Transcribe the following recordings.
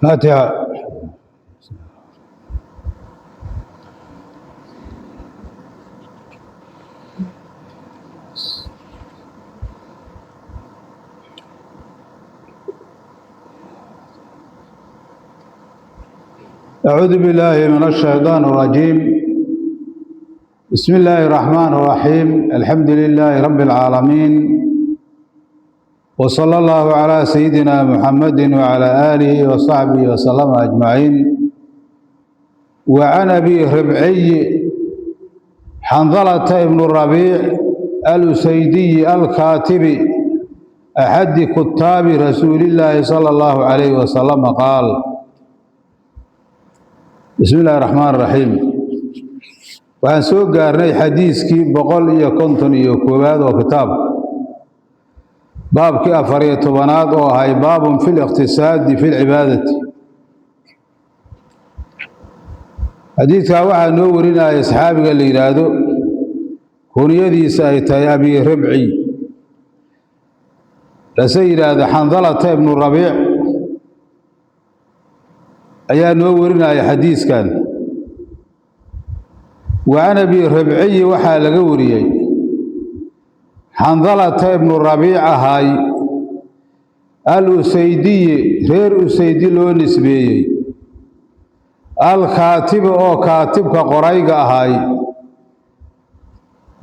Faatixa. أعوذ بالله من الشيطان الرجيم. بسم الله الرحمن الرحيم. الحمد لله رب العالمين، وصلى الله على سيدنا محمد وعلى آله وصحبه وسلم أجمعين. وعن أبي ربعي حنظلة بن الربيع الأسيدي الكاتب أحد كتاب رسول الله صلى الله عليه وسلم قال: بسم الله الرحمن الرحيم. Waxaan soo gaarnay xadiiskii 151aad oo kitaabka, baabkii 14aad oo ahay baabun fi liqtisaadi fi lcibaadati. Xadiidkaa waxaa noo warinaya saxaabiga la yidhaahdo kuniyadiisa ay tahay Abi Ribci, lase yidhaahdo Xandalata ibnu Rabiic ayaa noo warinaya xadiiskan. Wa can Abi Ribciyi waxaa laga wariyey Xandalata ibnu Rabiic ahay al Usaydiyi, reer Usaydi loo nisbeeyey, alkaatibi oo kaatibka qorayga ahay,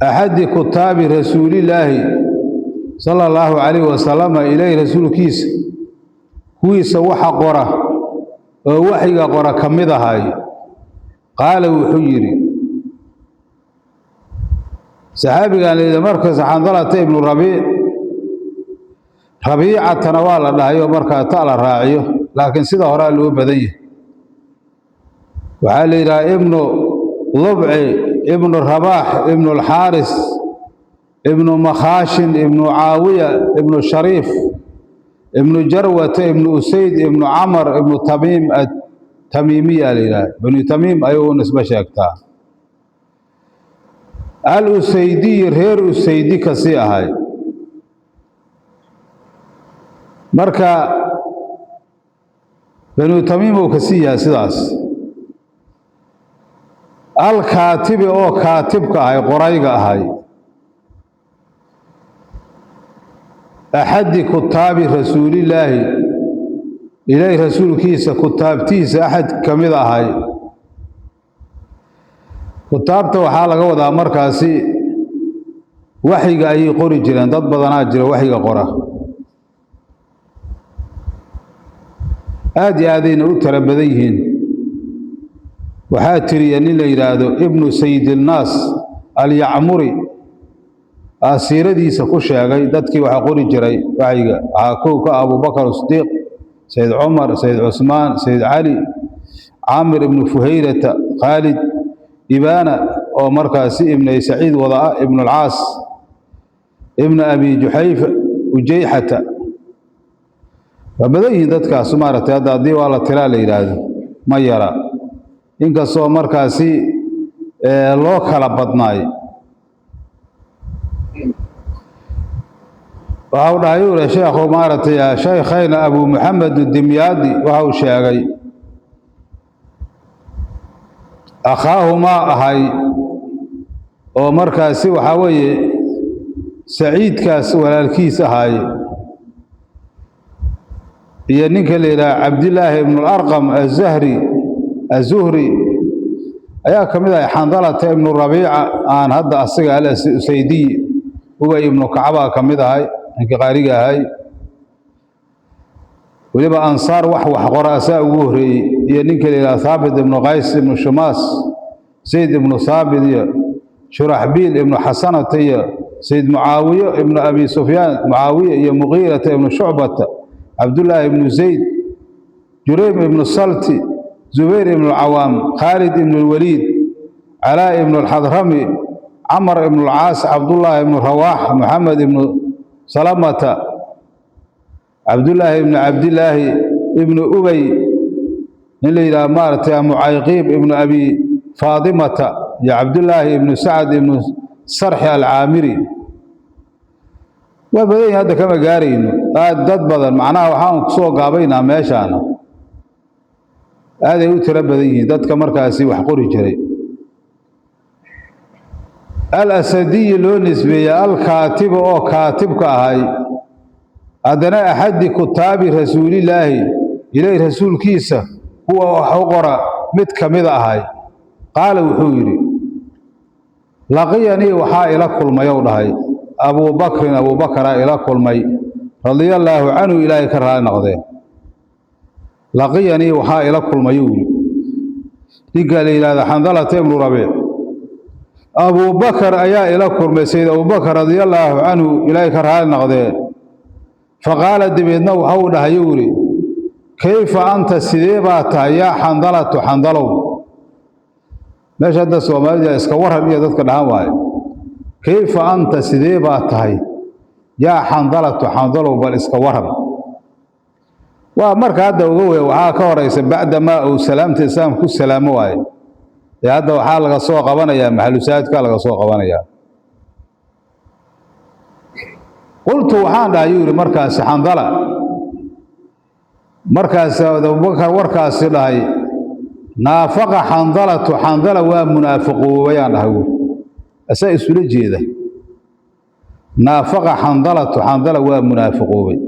axadi kutaabi rasuulillaahi sala allahu calayhi wasalama, ilaahi rasuulkiisa kuwiisa waxa qora oo waxyiga qora ka mid ahay. Qaala wuxuu yidhi saxaabigan layidhi markaas Xandalata ibnu Rabiic, Rabiicatana waa la dhahay oo markaa ta la raaciyo, laakiin sida horaa loo badan yahay. Waxaa la yidhaha ibnu Lubci ibnu Rabaax ibnu Alxaaris ibnu Makhaashin ibnu Caawiya ibnu Shariif ibnu Jarwata ibnu Usayd ibnu Camar ibnu Tamiim Atamiimiya la yidhaha. Banu Tamiim ayuu u nisbo sheegtaa. Al Usaydiyi, reer Usaydi kasii ahay. Marka Banu Tamiim uu kasii yahay sidaas. Alkaatibi oo kaatibka ahay, qorayga ahay, axadi kutaabi rasuulillaahi, ilaahi rasuulkiisa kutaabtiisa axad ka mid ahay. Kutaabta waxaa laga wadaa markaasi waxyiga ayay qori jireen. Dad badanaa jira waxyiga qora, aad iyo aadayna u tara badan yihiin. Waxaa tiriya nin la yidhaahdo Ibnu Sayidilnaas Alyacmuri, asiiradiisa ku sheegay dadkii waxaa qori jiray waxyiga. Waxaa kow ka Abubakar Sidiiq, Sayid Cumar, Sayid Cusmaan, Sayid Cali, Caamir ibnu Fuhayrata, Khaalid Ibana oo markaasi Ibnu Saciid wada ah, Ibnu Alcaas, Ibnu Abi Juxayfa, Ujayxata. Waa badan yihiin dadkaas maaragtay. Hadda haddii waa la tiraa la yidhaahdo ma yara, inkastoo markaasi loo kala badnaay. Waxa uu dhahay uu sheekhu maaragtay shaykhayna Abu Maxamed Dimyaadi waxa uu sheegay akhaahumaa ahay oo markaasi waxaa weeye Saciidkaas walaalkiis ahay iyo ninka la yidhaha Cabdillaahi ibnu Alarqam Azahri Azuhri ayaa ka mid ahay Xandalata ibnu Rabiica aan hadda asiga al Usaydiy. Ubay ibnu Kacbaa ka mid ahay, ninkii qaariga ahay. Weliba ansaar wax qora asaa ugu horreeyey, iyo ninka la yidhaha Thaabit ibnu Qays ibnu Shumaas, Zayd ibnu Thaabit iyo Shuraxbiil ibnu Xasanata iyo Sayid Mucaawiye ibnu Abi Sufyaan Mucaawiye iyo Muqiirata ibnu Shucbata, Cabdullaahi ibnu Zayd, Juraym ibnu Salti, Zubayr ibnu Alcawaam, Khaalid ibnu Alwaliid, Calaa ibnu Alxadrami, Camar ibnu Alcaas, Cabdullaahi ibnu Rawaax, Maxamed ibnu Salamata, Cabdullaahi ibnu Cabdillaahi ibnu Ubay, nin la yidhaha maaragtay Mucayqiib ibnu Abi Faadimata iyo Cabdullaahi ibnu Sacad ibnu Sarxi Alcaamiri. Waa badan yihin, hadda kama gaarayno aad dad badan. Macnaha waxaan kusoo gaabaynaa meeshaana. Aaday u tiro badan yihiin dadka markaasi wax qori jiray. Alasadiyi loo nisbeeyey, alkaatiba oo kaatibka ahay, haddana axadi kutaabi rasuulillaahi, ilay rasuulkiisa kuwa wax u qora mid ka mida ahay. Qaala wuxuu yidhi: laqiyanii waxaa ila kulmay ou dhahay Abuubakrin, Abuubakaraa ila kulmay, radia allaahu canhu, Ilaahay ka raali noqdee. Laqiyanii waxaa ila kulmayuu yidhi ninkaa la yidhahda Xandalata ibnu Rabiic, Abuubakar ayaa ila kulmay, Sayid Abuubakar, radia allaahu canhu, Ilaahay ka raali noqdee. Faqaala dabeedna waxau dhahayuu yidhi: kayfa anta, sidee baa tahay, yaa Xandalatu, Xandalow? Meesha hadda Soomaalida iska waran iyo dadka dhahan waayo. Kayfa anta, sidee baa tahay, yaa Xandalatu, Xandalow, bal iska waran. Waa marka hadda uga wey, waxaa ka horaysa bacdamaa uu salaamta Islaamka ku salaamo waayo. Ee hadda waxaa laga soo qabanayaa maxalusaadka laga soo qabanayaa. Qultu waxaan dhahay yuu yidhi markaasi Xandala, markaas Abubakar warkaasi dhahay, naafaqa Xandalatu, Xandala waa munaafiqoobayaan dhahay wuuri, asaa isula jeeda. Naafaqa Xandalatu, Xandala waa munaafiqoobay.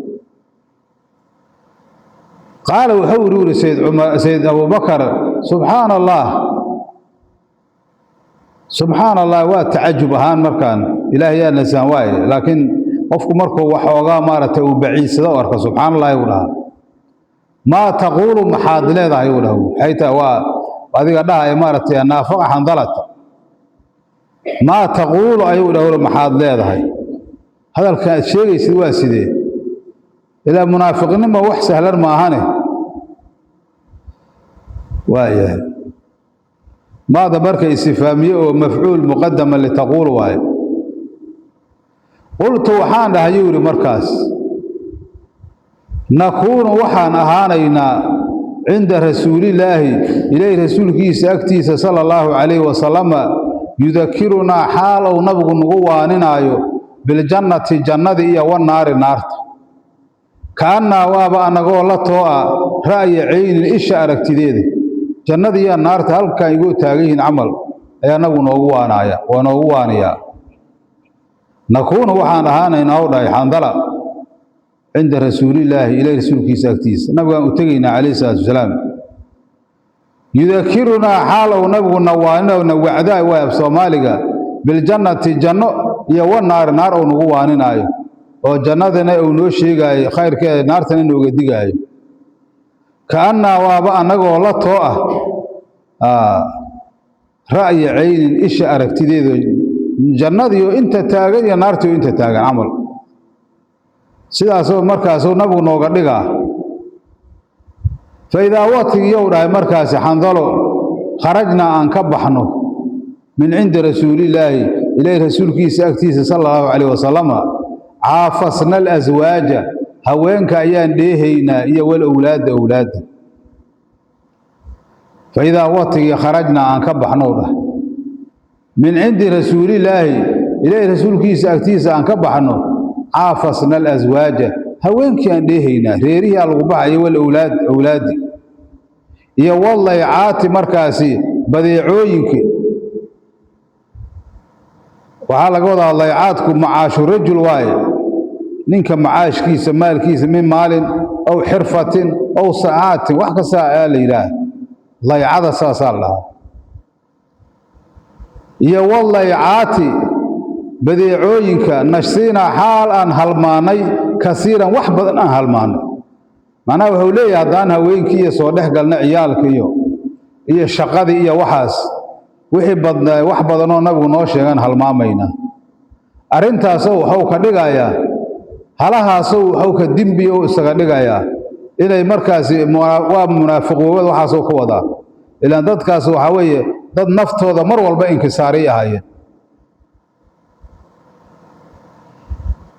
Qaala wuxuu yidhi uri Sayid Cumar, Sayid Abubakar: subxaana Allah, subxaana Allah. Waa tacajub ahaan markaan, Ilaahay yaa nasaan waaye, laakiin qofku markuu waxoogaa maaragtay uu baciidsado o arko, subxaana Allahi uu dhahaa. Maa taquulu, maxaad leedahay, uu dhaha. Maxay tahay waa adiga dhahaya maaragtay naafaqa Xandalata? Maa taquulu ayuu dhaha, maxaad leedahay? Hadalkan aad sheegaysid waa sidee? Ilaa munaafiqnimo wax sahlan maahane. Waayahay, maada marka istifaamiye oo mafcuul muqadama litaquul waaye. Qultu waxaan dhahay yuu yidhi markaas: nakuunu waxaan ahaanaynaa cinda rasuulillaahi, ilaahi rasuulkiisa agtiisa, sala allahu calayhi wasalama, yudakirunaa xaal ou nabigu nagu waaninaayo, biljannati, jannadii, iyo wanaari, naarta, kaannaa waaba annagoo la too a ra'ya caynin, isha aragtideeda, jannada iyo naarta halkan igoo taagan yihiin camal ayaa nabigu noogu waanaaya, waa noogu waaniyaa. Nakuunu waxaan ahaanaynaa u dhahay Xandala cinda rasuulillaahi, ilahi rasuulkiisa agtiisa, nabigaan u tegaynaa calayhi salaatu wasalaam, yudakirunaa xaal ou nabigu na waaninao na wacdaay waay af Soomaaliga, biljannati, janno, iyo wanaari, naar ou nagu waaninaayo, oo jannadana uu noo sheegaayo khayrkeeda, naartana nooga digaayo, kaannaa waaba annagoo la too ah ra'ya caynin, isha aragtideeda, jannadiioo inta taagan iyo naartiioo inta taagan camal, sidaasoo markaasuu nabigu nooga dhigaa. Fa idaa watigiyow dhahay markaasi Xandalo, kharajnaa aan ka baxno, min cindi rasuulillaahi, ilaahi rasuulkiisa agtiisa, sala allahu calayh wasalama, caafasna alaswaaja, haweenka ayaan dheehaynaa, iyo wal owlaadda, owlaadda. Fa idaa watigii kharajnaa aan ka baxnow dhah min cindi rasuulillaahi, ilaahi rasuulkiisa agtiisa aan ka baxno, caafasna alaswaaja, haweenkii aan dheehaynaa, reerihii aa lagu baxayo, wal owlaad, owlaaddi, iyo wallaycaati, markaasi badeecooyinka. Waxaa laga wadaa laycaadku macaashu rajul waaye, ninka macaashkiisa, maalkiisa, min maalin aw xirfatin aw sacaatin, wax kasta ayaa la yidhaah laycada, saasaa la dhahaa. Iyo wallaycaati, badeecooyinka, nashsiinaa xaal aan halmaannay, kasiiran, wax badan aan halmaannay. Macnaha wuxuu leeyahay haddaan haweenkii iyo soo dhex galna ciyaalka iyo shaqadii iyo waxaas, wixii badnaa, wax badanoo nabigu noo sheegaan halmaamaynaa. Arrintaasoo waxuu ka dhigayaa halahaasoo waxuu ka dembi o isaga dhigayaa inay markaasi waa munaafiqoobada, waxaasoo ka wadaa. Ilaan dadkaas waxaa weeye dad naftooda mar walba inkisaaray ahaayeen.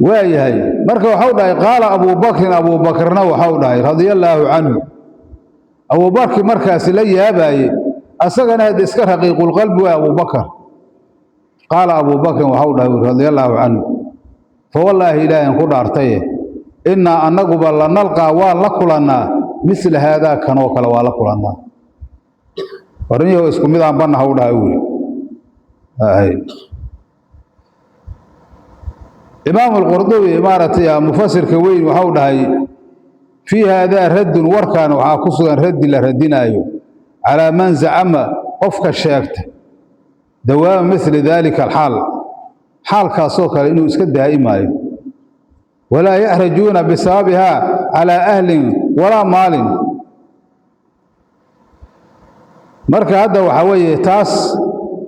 Waayahay, marka waxau dhahay qaala Abuubakrin, Abuubakrna waxau dhahay radia allaahu canhu. Abuubakri markaasi la yaabaye, asagana hadda iska raqiiqulqalbi waay Abuubakar. Qaala Abuubakrin waxau dhahay radia allaahu canhu: fawallaahi, Ilaahan ku dhaartaye, innaa annaguba lanalqaa, waan la kulannaa, misla haadaa, kanoo kale waa la kulannaa. Warniyaho isku midaan bannaha u dhaha wuri. Imaam Alqurdubi, maaragtay, mufasirka weyn, waxau dhahay: fii haadaa raddun, warkan waxaa ku sugan raddi la radinaayo calaa man zacama, qofka sheegta, dawaama mithli daalika alxaal, xaalkaasoo kale inuu iska daa'imaayo, walaa yaxrajuuna bisababihaa calaa ahlin walaa maalin. Marka hadda waxaa weeye, taas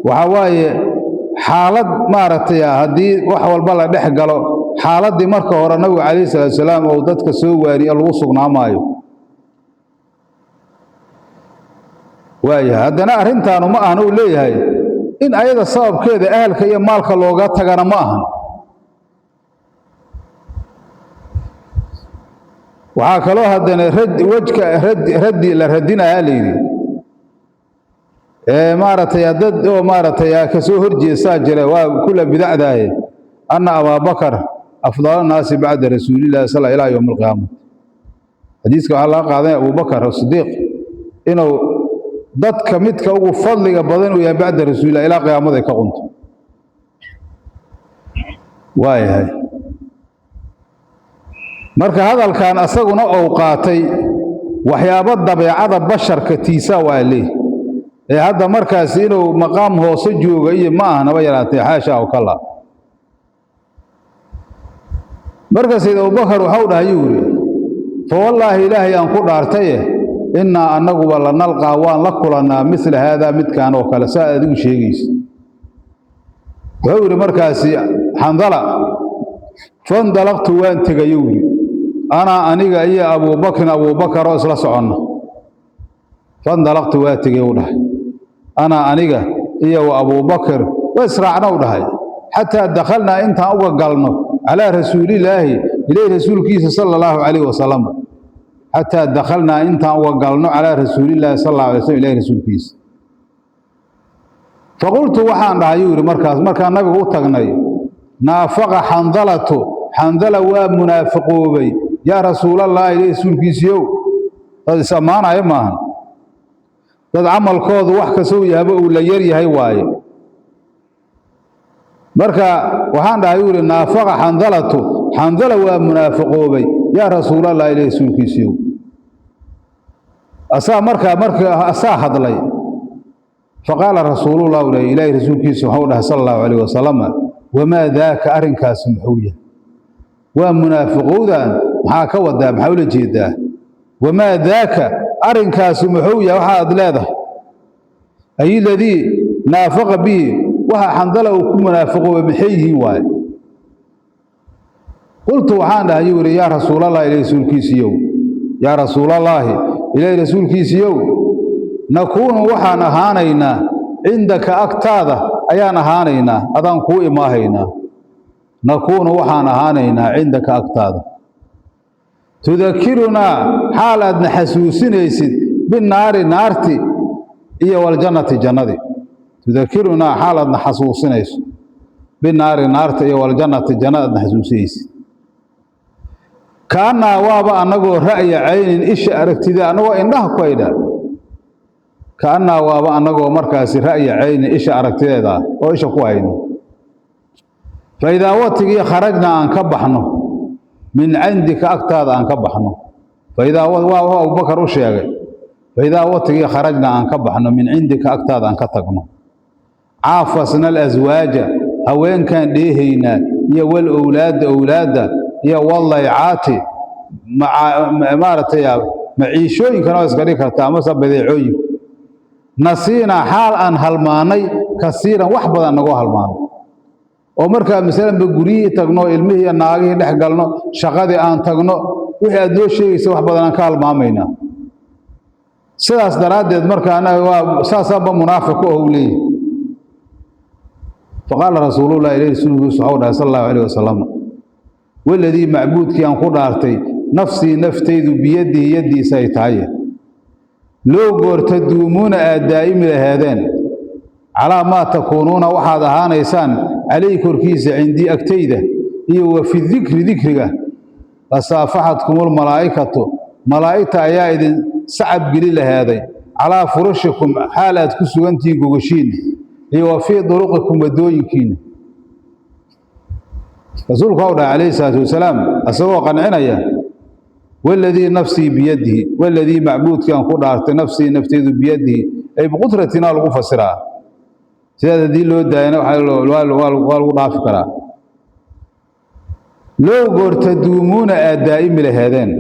waxaa waaye xaalad, maaragtay, haddii wax walba la dhex galo, xaaladdii marka hore nabigu calayhi salaatu salaam uu dadka soo waariye lagu sugnaamaayo. Waayahay, haddana arrintaanu ma ahan uu leeyahay in ayada sababkeeda ahalka iyo maalka looga tagana ma ahan. Waxaa kaloo haddana rad wejka rad raddi la radinayaa layidhi ee, maaragtay, dad oo, maaragtay, kasoo horjeestaa jira, waa kula bidacdaaye, anna Abaabakar afdal annaasi bacda rasuulillahi sal ilaa yowm alqiyaamati. Xadiiska waxaa laga qaadanaya Abubakar Sidiiq inuu dadka midka ugu fadliga badan uu yahay bacda rasuulillah ilaa qiyaamada ay ka qunto. Waayahay, marka hadalkan asaguna uu qaatay waxyaabo dabeecada basharka tiisaa waa leeh ee hadda markaas inuu maqaam hoose jooga iyo ma ahnaba yaraatee, xaasha aw kala. Marka Sayid Abubakar waxau dhahay, yuu yidhi: fa wallaahi, Ilaahay aan ku dhaartaye, innaa annaguba la nalqaa, waan la kulannaa, misla haadaa, midkaan oo kale saa adigu sheegaysa. Wuxuu yidhi markaasi Xandala: fandalaqtu, waan tegayuu yidhi, anaa, aniga iyo Abuubakrin, Abuubakar oo isla soconna. Fandalaqtu, waa tegey u dhahay, anaa, aniga iyo wa Abuubakar wa israacna u dhahay, xataa dakhalnaa, intaan uga galno, calaa rasuulillaahi, ileyh rasuulkiisa, sala allahu calayhi wasalam. Xataa dakhalnaa, intaan uga galno, calaa rasuulillaahi sal allahu alay slam, ilahi rasuulkiisa. Faqultu, waxaan dhahay, yuu yidhi markaas, markaan nabigu u tagnay: naafaqa Xandalatu, Xandala waa munaafiqoobay, yaa rasuulallahi, ilahi rasuulkiisiyow. Dad is ammaanaya maahan, dad camalkoodu wax kastou yahaba uu la yar yahay waaye. Marka waxaan dhahay, yuu yidhi: naafaqa Xandalatu, Xandala waa munaafiqoobay, yaa rasuulallahi, ilahi rasuulkiisiyow. Asaa markaa marka asaa hadlay. Faqaala rasuulullah, u ilaahi rasuulkiisu waxau dhahay sala allahu calayh wasalama: wamaa daaka, arrinkaasi muxuu yahay? Waa munaafiqowdan maxaa ka wadaa? Maxaa ula jeedaa? Wamaa daaka, arrinkaasi muxuu yahay waxa aad leedahay? Ay aladii naafaqa bihi, waxa Xandala uu ku munaafiqoobay maxay yihiin waaye? Qultu, waxaan dhahay, yuu yidhi: yaa rasuulallahi, ilahi rasuulkiisiiyow, yaa rasuulallaahi, ilaahi rasuulkiisiiyow, nakuunu, waxaan ahaanaynaa, cindaka, agtaada ayaan ahaanaynaa, adaan kuu imaahaynaa. Nakuunu, waxaan ahaanaynaa, cindaka, agtaada, tudakirunaa, xaal aadna xasuusinaysid, binnaari, naarti, iyo waljannati, jannadii. Tudakirunaa, xaal aadna xasuusinayso, binaari, naarta, iyo waljannati, jannada aadna xasuusinaysid. Kaannaa, waaba annagoo, ra'ya caynin, isha aragtida, annagoo indhaha ku haydha. Kaannaa, waaba annagoo markaasi ra'ya caynin, isha aragtideeda ah oo isha ku hayno. Fa idaa watigii kharajnaa, aan ka baxno, min cindika, agtaada aan ka baxno. Faidaa waa wuxuu Abubakar u sheegay. Faidaa watigii kharajnaa, aan ka baxno, min cindika, agtaada aan ka tagno, caafasna alaswaaja, haweenkaan dheehaynaa, iyo wal owlaadda, owlaadda, iyo wallaycaati, maaragtay, maciishooyinkana waa iska dhigi kartaa, amase badeecooyinka. Nasiinaa, xaal aan halmaanay, kasiiran, wax badan nagoo halmaanay, oo markaa masalanba guryihii tagno, ilmihii iyo naagihii dhex galno, shaqadii aan tagno, wixii aad noo sheegaysa wax badan aan ka halmaamaynaa. Sidaas daraaddeed marka anaga waa saasaanba munaafiq ku ah u leeyahy. Faqaala rasuulullahi, ilayhi rasuulkiisu waxau dhahay sala allahu calayh wasalam: waladii, macbuudkii aan ku dhaartay, nafsii, naftaydu, biyadihi, yaddiisa ay tahay, low goorta duumuuna, aad daa'imi laheedeen, calaa maa takuunuuna, waxaad ahaanaysaan, calayhi, korkiisa, cindii, agtayda, iyo wa fi dikri, dikriga, lasaafaxadkumulmalaa'ikatu, malaa'igta ayaa idin sacab geli laheeday. Calaa furushikum, xaal aad ku sugantihiin gogashiinna, iyo wa fii duruqikum, waddooyinkiina. Rasuulku wau dhahay calayhi salaatu wasalaam isagoo qancinaya: waladii nafsii biyadihi, waladii macbuudkii aan ku dhaartay, nafsii nafteedu biyadihi, ay biqudratina lagu fasiraa. Sidaas haddii loo daayana waa lagu dhaafi karaa. Low goor taduumuuna, aad daa'imi laheedeen,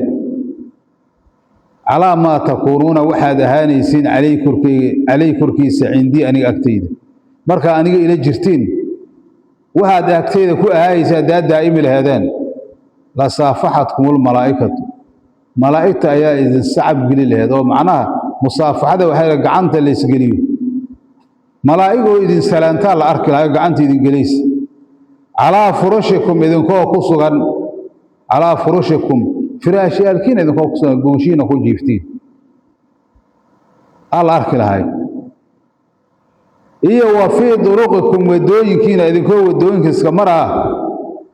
calaa maa takuunuuna, waxaad ahaanaysiin, caleyh korkeyga, caleyh korkiisa, cindii, aniga agtayda, markaa aniga ila jirtiin, waxaad agtayda ku ahaanaysa haddaad daa'imi laheedeen, la saafaxatkumulmalaa'ikatu, malaa'igta ayaa idin sacab geli laheed. Oo macnaha musaafaxada waxaa gacanta la isgeliyo. Malaa'ig oo idin salaantaa la arki lahaa, gacanta idin gelaysa. Calaa furushikum, idinkoo ku sugan, calaa furushikum, firaashyaalkiina idinkoo ku sugan, gooshiina ku jiiftiin aa la arki lahay. Iyo wa fii duruqikum, wadooyinkiina idinkoo wadooyinka iska maraa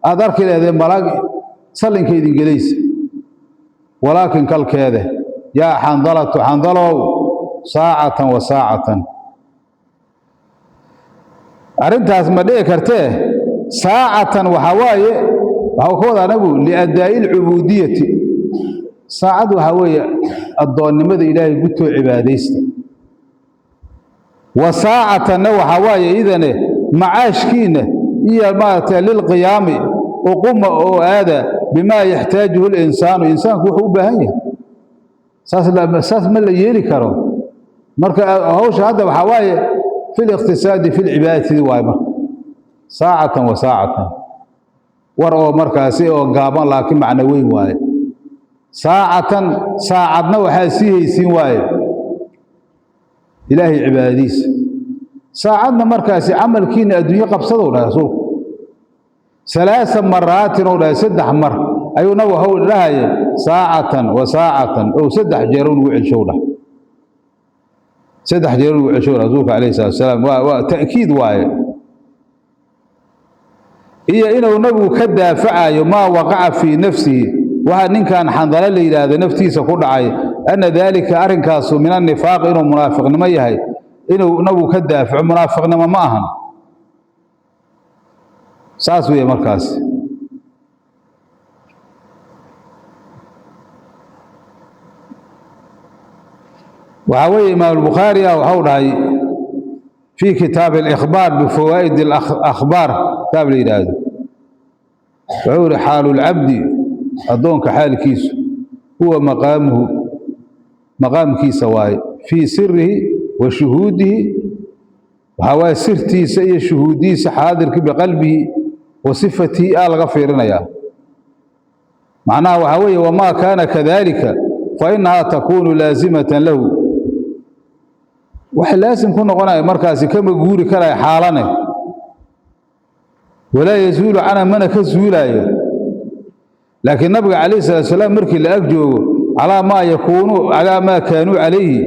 aad arki laheedeen malaa'ig sallinka idin gelaysa. Walaakin kalkeede, yaa Xandalatu, Xandalow, saacatan wa saacatan, arrintaas ma dhici kartee. Saacatan waxaa waaye, waxau ka wadaa nabigu liadaa'i alcubuudiyati. Saacad waxaa weeye addoonnimada Ilaahay gutoo, cibaadaysta. Wa saacatanna waxaa waaye idane macaashkiinna iyo maaragtay lilqiyaami, uquma oo aada, bimaa yaxtaajuhu linsaanu, insaanku wuxuu u baahan yahay. Saas ma la yeeli karo. Marka hawsha hadda waxaa waaye fi liqtisaadi fi lcibaadati waaye. Marka saacatan wa saacatan, war oo markaasi oo gaaban laakiin macno weyn waaye. Saacatan, saacadna waxaa sii haysiin waaye Ilaahay cibaadadiisa, saacadna markaasi camalkiina adduunyo qabsadow dhahay rasuulku. Salaasa maraatin ou dhahay, 3 mar ayuu nabigu waxau dhahaye saacatan wa saacatan, ow 3 jeer nugu celshow dhahay, 3 jeer nugu celshow rasuulka calayhi salatu wasalaam. Waa ta'kiid waaye, iyo inuu nabigu ka daafacayo maa waqaca fii nafsihi, waxaa ninkan Xandalo la yidhaahdo naftiisa ku dhacay, anna daalika, arrinkaasu, min annifaaq, inuu munaafiqnimo yahay, inuu nabigu ka daafaco. Munaafiqnimo ma ahan, saas weeye markaas. Waxaa weeye Imaam Albukhaari ah waxau dhahay fii kitaabi alikhbaar bifawaa'id alakhbaar, kitaab la yidhaahdo, wuxuu yihi: xaalu lcabdi, addoonka xaalkiisu, huwa maqaamuhu, maqaamkiisa waaye, fii sirihi wa shuhuudihi, waxaa waaye sirtiisa iyo shuhuudiisa, xaadirkii, biqalbihi wa sifatihi aa laga fiirinayaa. Macnaha waxaa weeye wamaa kaana kadalika fa inahaa takuunu laazimatan lahu, wax laasim ku noqonaya markaasi kama guuri karaya xaalane, walaa yazuulu canha, mana ka zuulaayo. Laakiin nabiga calayhi salatu salaam markii la ag joogo, calaa maa yakuunu, calaa maa kaanuu calayhi,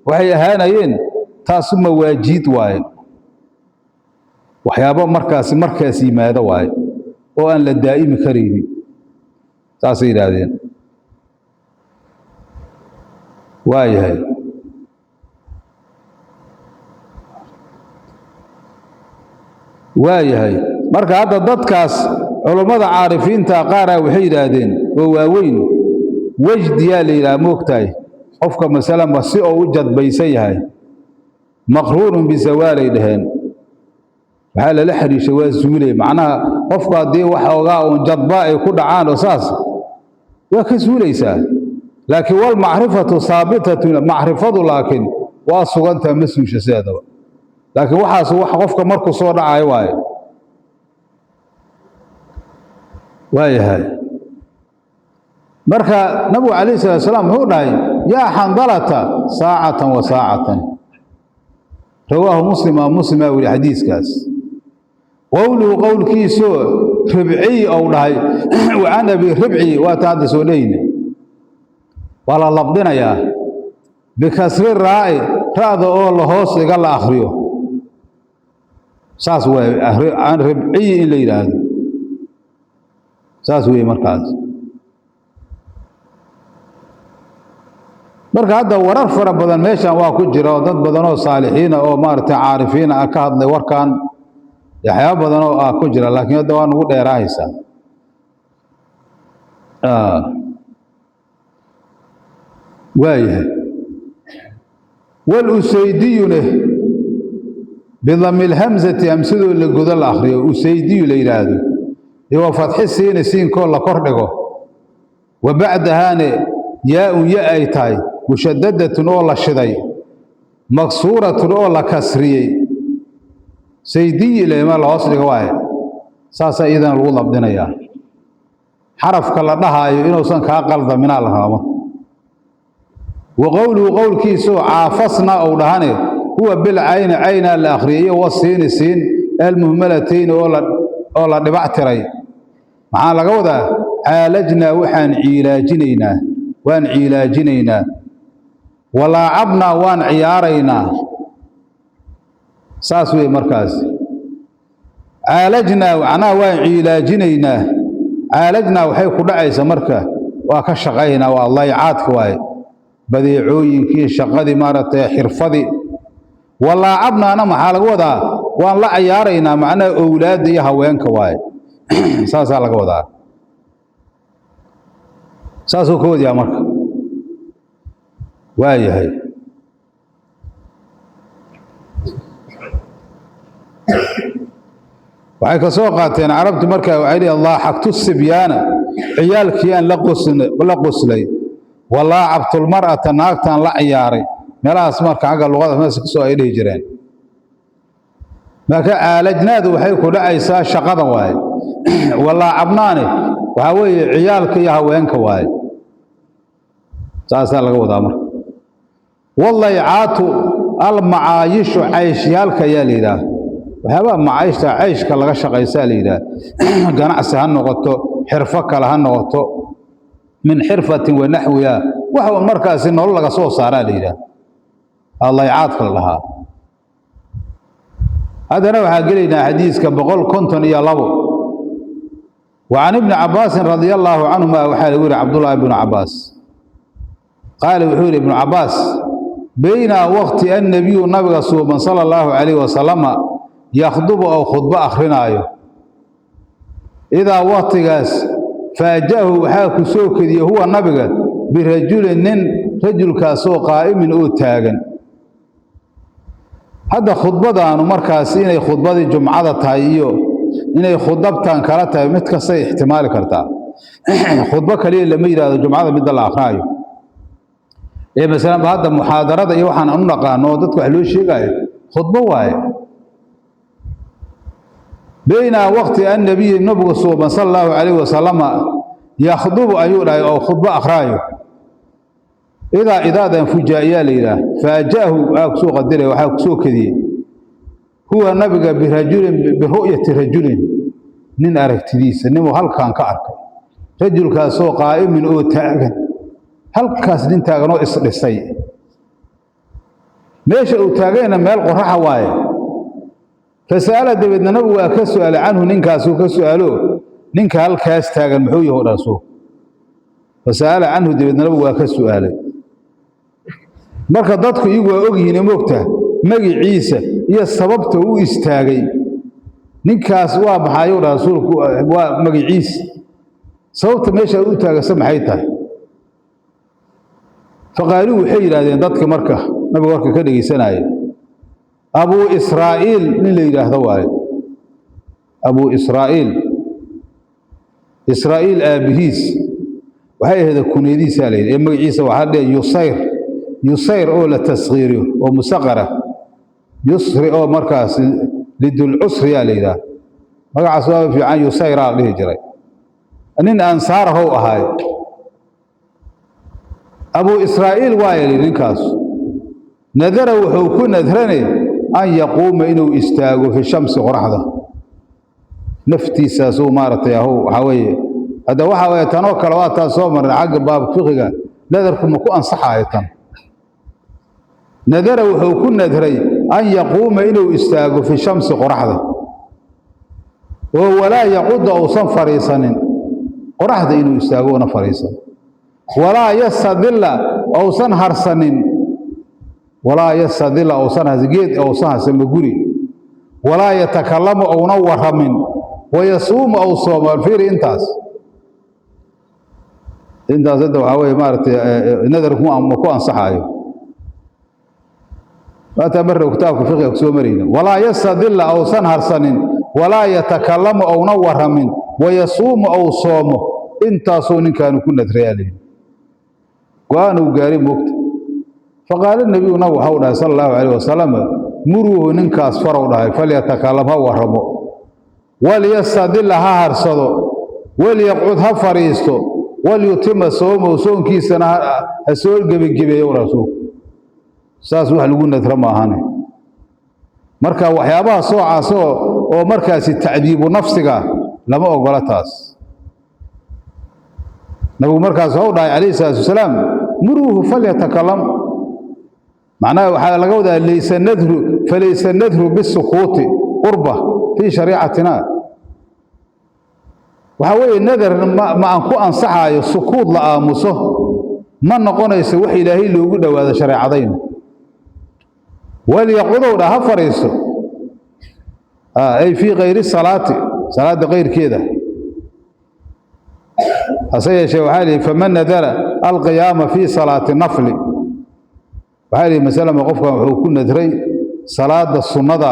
waxay ahaanayeen, taasu mawaajiid waaye, waxyaabo markaasi markaas yimaado waaye oo aan la daa'imi karaynin, saasay yidhaahdeen. Waayahay, waayahay. Marka hadda dadkaas culummada caarifiinta qaaraa waxay yidhaahdeen oo waaweyn, wejdiyaa la yidhaha, moogtahay, qofka masalanba si oo u jadbaysan yahay, maqruunun bisawaalay dhaheen, waxaa lala xidhiishay waa zuulay. Macnaha qofku haddii waxoogaa uun jadba ay ku dhacaan oo saas, waa ka zuulaysaa. Laakiin walmacrifatu haabitatun, macrifadu laakiin waa sugantaa, ma suusha sideedaba. Laakiin waxaas wax qofka markuu soo dhacayo waaye. Waayahay. Marka nabigu calayhi salatu salaam wuxuu dhahay: yaa Xandalata, saacatan wa saacatan. Rawaahu Muslim, aa Muslimaa weli xadiiskaas. Qowluhu, qowlkiisoo Ribciy ou dhahay, wa can Abi Ribci, waa ta hadda soo dhehayna, waa la labdinayaa bikasri raa'i, ra'da oo la hoos iga la akhriyo, saas waay. Can Ribciyi in la yidhaahdo saas weeye markaas. Marka hadda warar fara badan meeshan waa ku jira oo dad badan oo saalixiina oo maaragtay caarifiina ah ka hadlay warkan, waxyaaba badan oo ah ku jira, laakiin hadda waa nagu dheeraahaysaa. Waayahay, walusaydiyune bidami lhamzati, hamsadoo la godo la akriyo usaydiyu la yidhaahdo, iyo wa fatxi siini, siinkoo la kor dhigo, wa bacdahaane yaa-un ya ay tahay mushadadatun oo la shiday, maksuuratun oo la kasriyey, saydiyi lema la hoos dhigo waaye, saasaa iyadana lagu dabdinayaa. Xarafka la dhahaayo inuusan kaa qaldaminaa la rabaa. Marka wa qowluhu, qowlkiisoo caafasna ou dhahane, huwa bilcayni, caynaa la akhriyay, iyo wasiini, siin almuhmalatayni oo la dhibac tiray. Maxaa laga wadaa? Caalajnaa, waxaan ciilaajinaynaa, waan ciilaajinaynaa, walaacabnaa, waan ciyaaraynaa, saas wey. Markaas caalajnaa macnaha waan ciilaajinaynaa. Caalajnaa waxay ku dhacaysa marka waa ka shaqaynaa, waa laycaadka waaye, badeecooyinkii, shaqadii, maaragtay xirfadii. Walaacabnaana maxaa laga wadaa? Waan la cayaaraynaa, macnaha owlaadda iyo haweenka waaye, saasaa laga wadaa, saasuu ka wadayaa. Marka waa yahay, waxay ka soo qaateen carabtu marka waxay dhihi laaxagtu sibyaana, ciyaalkii aan la qoslay, walaacabtulmar'ata, naagtaan la ciyaaray, meelahaas marka xagga luqada meesha kasoo ay dhihi jireen. Marka caalajnaadu waxay ku dhacaysaa shaqada waaye, walaacabnaane waxaa weeye ciyaalka iyo haweenka waaye, saasaa laga wadaa. Marka walaycaatu almacaayishu, cayshyaalka ayaa la yidhaah, waxyaabaha macaayishta, cayshka laga shaqaysaa la yidhaah, ganacsi ha noqoto, xirfo kale ha noqoto, min xirfatin wa naxwiha, wax markaasi nolol laga soo saaraa la yidhaah, allaycaadka la dhahaa. Haddana waxaa gelaynaa xadiiska 152. Wa can ibni cabbaasin radia allaahu canhuma, waxaa lagu yihi Cabdullaahi ibnu Cabbaas qaala, wuxuu yidhi Ibnu Cabbaas: baynaa waqti annebiyu, nabiga suuban sala allahu calayhi wasalama, yakhdubu, ou khudbo akhrinaayo, idaa waqtigaas faajahu, waxaa ku soo kediyey, huwa nabiga, birajulin, nin, rajulkaasoo qaa'imin, oo taagan. Hadda khudbadaanu markaas inay khudbadii jumcada tahay iyo inay khudabtan kala tahay, mid kastay ixtimaali kartaa. Khudbo kaliya lama yidhahdo jumcada midda la akhraayo ee masalan ba hadda muxaadarada iyo waxaan anu naqaano oo dadka wax loo sheegaayo khudbo waaye. Bayna waqti annabiyi, nabigu suuban sala allahu calayhi wasalama, yakhdubu ayuu dhahay, oo khudbo akhraayo, idaa, idaadan fujaa'iyaa la yidhaah, faajaahu, aa kusoo qadiray, waxaa kusoo kediyey, huwa nabiga, birajulin, biru'yati rajulin, nin aragtidiisa, ninuu halkan ka arkay, rajulkaasoo qaa'imin, oo taagan halkaas, nin taagan oo isdhisay. Meesha uu taagayna meel qoraxa waaye. Fasa'ala, dabeedna nabigu waa ka su'aalay, canhu, ninkaasuu ka su'aalo, ninka halkaas taagan muxuu yahu dhaasuu. Fasa'ala canhu, dabeedna nabigu waa ka su'aalay. Marka dadku iyagu waa ogyihiin, moogta magiciisa iyo sababta u istaagay ninkaas waa maxayuu dhaha rasuulku, waa magiciisa, sababta meesha u taagasa maxay tahay? Faqaaluu, waxay yidhaahdeen dadka marka nabiga warka ka dhegeysanaya, Abuu Israa'iil nin la yidhaahdo waaye. Abuu Israa'iil, Israa'iil aabbihiis waxay ahayd kunyadiisaa la yidhi, ee magaciisa waxaa dhihi Yusayr, Yusayr oo la taskhiiriyo oo musaqara, yusri oo markaas lidulcusriyaa la yidhaah, magacaas waa fiican, Yusayraa la dhihi jiray. Nin ansaarahow ahaay, Abuu Israa'iil waaya la yidhi. Ninkaas nadara, wuxuu ku nadrane, an yaquuma, inuu istaago, fi shamsi, qoraxda naftiisaasuu maaragtay ahow. Waxaa weeye hadda, waxaa weeye tanoo kale waa taa soo marnay xagga baab fiqiga, nadarku ma ku ansaxaayo tan. Nadara, wuxuu ku nadray, an yaquuma, inuu istaago, fi shamsi, qoraxda, oo walaa yaquda, uusan fadhiisanin, qoraxda inuu istaago una fadhiisan, walaa yastadilla, Ousan harsanin, walaa yastadila ousan harsan geed, ousan harsan maguri, walaa yatakallama ouna waramin, wayasuumu ou soomo. Fiiri intaas, intaas hadda waxaa weye maaragtay nadarku ma ku ansaxaayo. Waataa marna kitaabka fiqiga kusoo marayna. Walaa yastadila ousan harsanin, walaa yatakallama ouna waramin, wayasuumu ou soomo. Intaasuu ninkaanu ku nadrayaa layidhi, go-aan uu gaaray moogta. Faqaala nebiyu, nabig waxau dhahay sala allahu calayh wasalam: muruuhu, ninkaas farow dhahay, falyatakalam, ha warramo, walyastadila, ha harsado, walyaqcud, ha fadhiisto, walyutima soomow, soonkiisana ha soo gebagebeeyo. Rasuulku saas wax lagu nadro maahane. Marka waxyaabaha soocaasoo oo markaasi tacdiibu nafsiga lama ogola taas. Nabigu markaas waxau dhahay calayhi salaatu wasalaam: muruuhu falyatakalam. Macnaha waxaa laga wadaa laysa nadru, falaysa nadru bisukuuti qurba fii shariicatina. Waxaa weeye nadar ma aan ku ansaxaayo sukuud la aamuso, ma noqonayso wax Ilaahay loogu dhowaado shareecadayna. Walyaqcudow dha, ha fadhiisto, ay fii kayri salaati, salaadda kayrkeeda. Hase yeeshee waxaa lihi: faman nadara alqiyaama fii salaati nafli. Waxaa lihi masalama qofkan wuxuu ku nadray salaada sunnada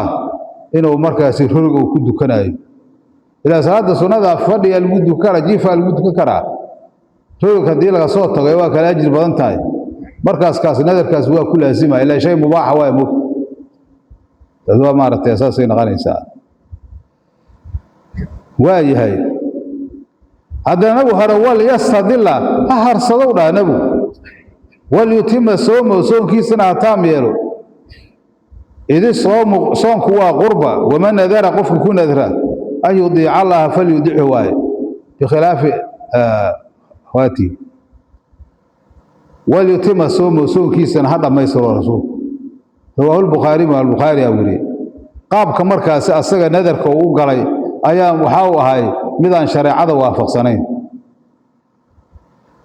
inuu markaasi rorig uu ku dukanayo. Ilaa salaada sunnada fadhigaa lagu dukan karaa, jiifaa lagu dukan karaa. Rorig haddii laga soo tago waa kala ajir badan tahay. Markaas kaas nadarkaas waa ku laazima, ilaa shay mubaaxa waa mog. Taas waa maaragtay saasay noqonaysaa. Waa yahay. Haddana nabigu hore walyastadila, ha harsadow dhaha nabigu, walyutima soomo, soonkiisana ha taam yeelo. Idi soomu, soonku waa qurba. Waman nadara, qofku ku nadra an yudiica Allaha falyudichu waaye, bikhilaafi waati. Walyutima soomo, soonkiisana ha dhammaystiro rasuulku. Rawaahu lbukhaari, imaam albukhaari aa weriyey. Qaabka markaasi asaga nadarka uu u galay ayaa waxaa u ahay midaan shareecada waafaqsanayn.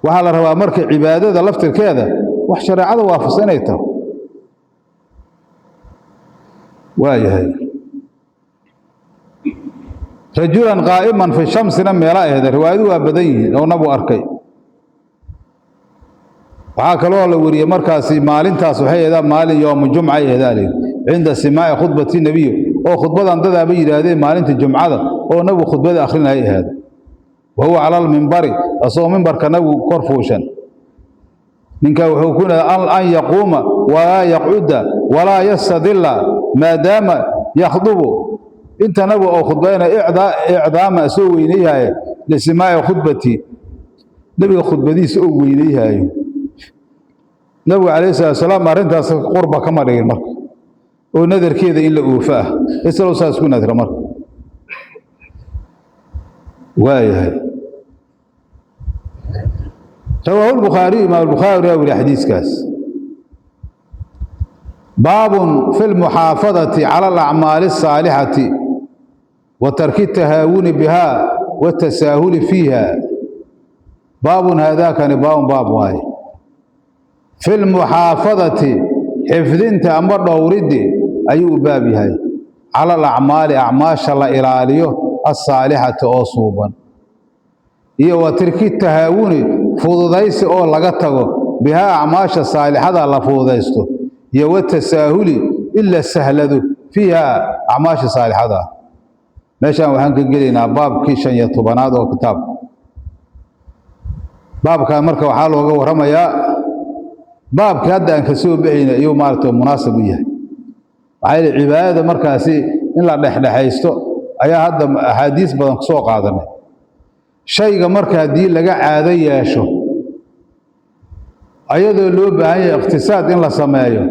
Waxaa la rabaa marka cibaadada laftirkeeda wax shareecada waafaqsan inay taho. Waa yahay. Rajulan qaa'iman fi shamsina meela ahda, riwaayadu waa badan yihiin oo nabu arkay. Waxaa kaloo la weriyey markaasi maalintaas waxay ahdaa maalin yoomu jumca ay ahdaa layidhi, cinda simaaci khudbati nebiy, oo khudbadan dadaaba yidhaahdeen maalinta jumcada oo nabigu khudbada akhrinaya ahaada. Wa huwa cala almimbari, asagoo mimbarka nabigu kor fuushan. Ninka wuxuu ku yidhahda an yaquuma walaa yaqcuda walaa yastadila maadaama yakhdubu, inta nabigu oo khudbayna icdaama soo weynayhaaye lisimaaci khudbati, nabiga khudbadiisa oo weynayhaayo. Nabigu calayhi salaatu wasalaam arrintaas qurba kama dhigin marka oo nadarkeeda in la oofo ah, isagoo saas ku nadra marka. Waayahay. Rawaahu lbukhaariyu, imaam albukhaari waa weri xadiiskaas. Baabun fi lmuxaafadati cala alacmaali asaalixati wa tarki tahaawuni biha watasaahuli fiiha. Baabun haadaakani baabun baab waaye. Fi lmuxaafadati, xifdinta ama dhowriddi ayuu u baab yahay, cala alacmaali, acmaasha la ilaaliyo, asaalixati oo suuban, iyo wa tirki tahaawuni, fududaysi oo laga tago, bihaa acmaasha saalixada la fududaysto, iyo watasaahuli, in la sahlado, fiiha acmaasha saalixada. Meeshaan waxaan ka gelaynaa baabkii 15aad oo kitaabka. Baabkan marka waxaa looga warramayaa baabkii hadda aan kasoo baxayna iyuu maaragtay munaasib u yahay. Maxaa yeele cibaadada markaasi in la dhexdhexaysto ayaa hadda axaadiis badan kusoo qaadanay. Shayga marka haddii laga caado yeesho, ayadoo loo baahan yahay iqtisaad in la sameeyo,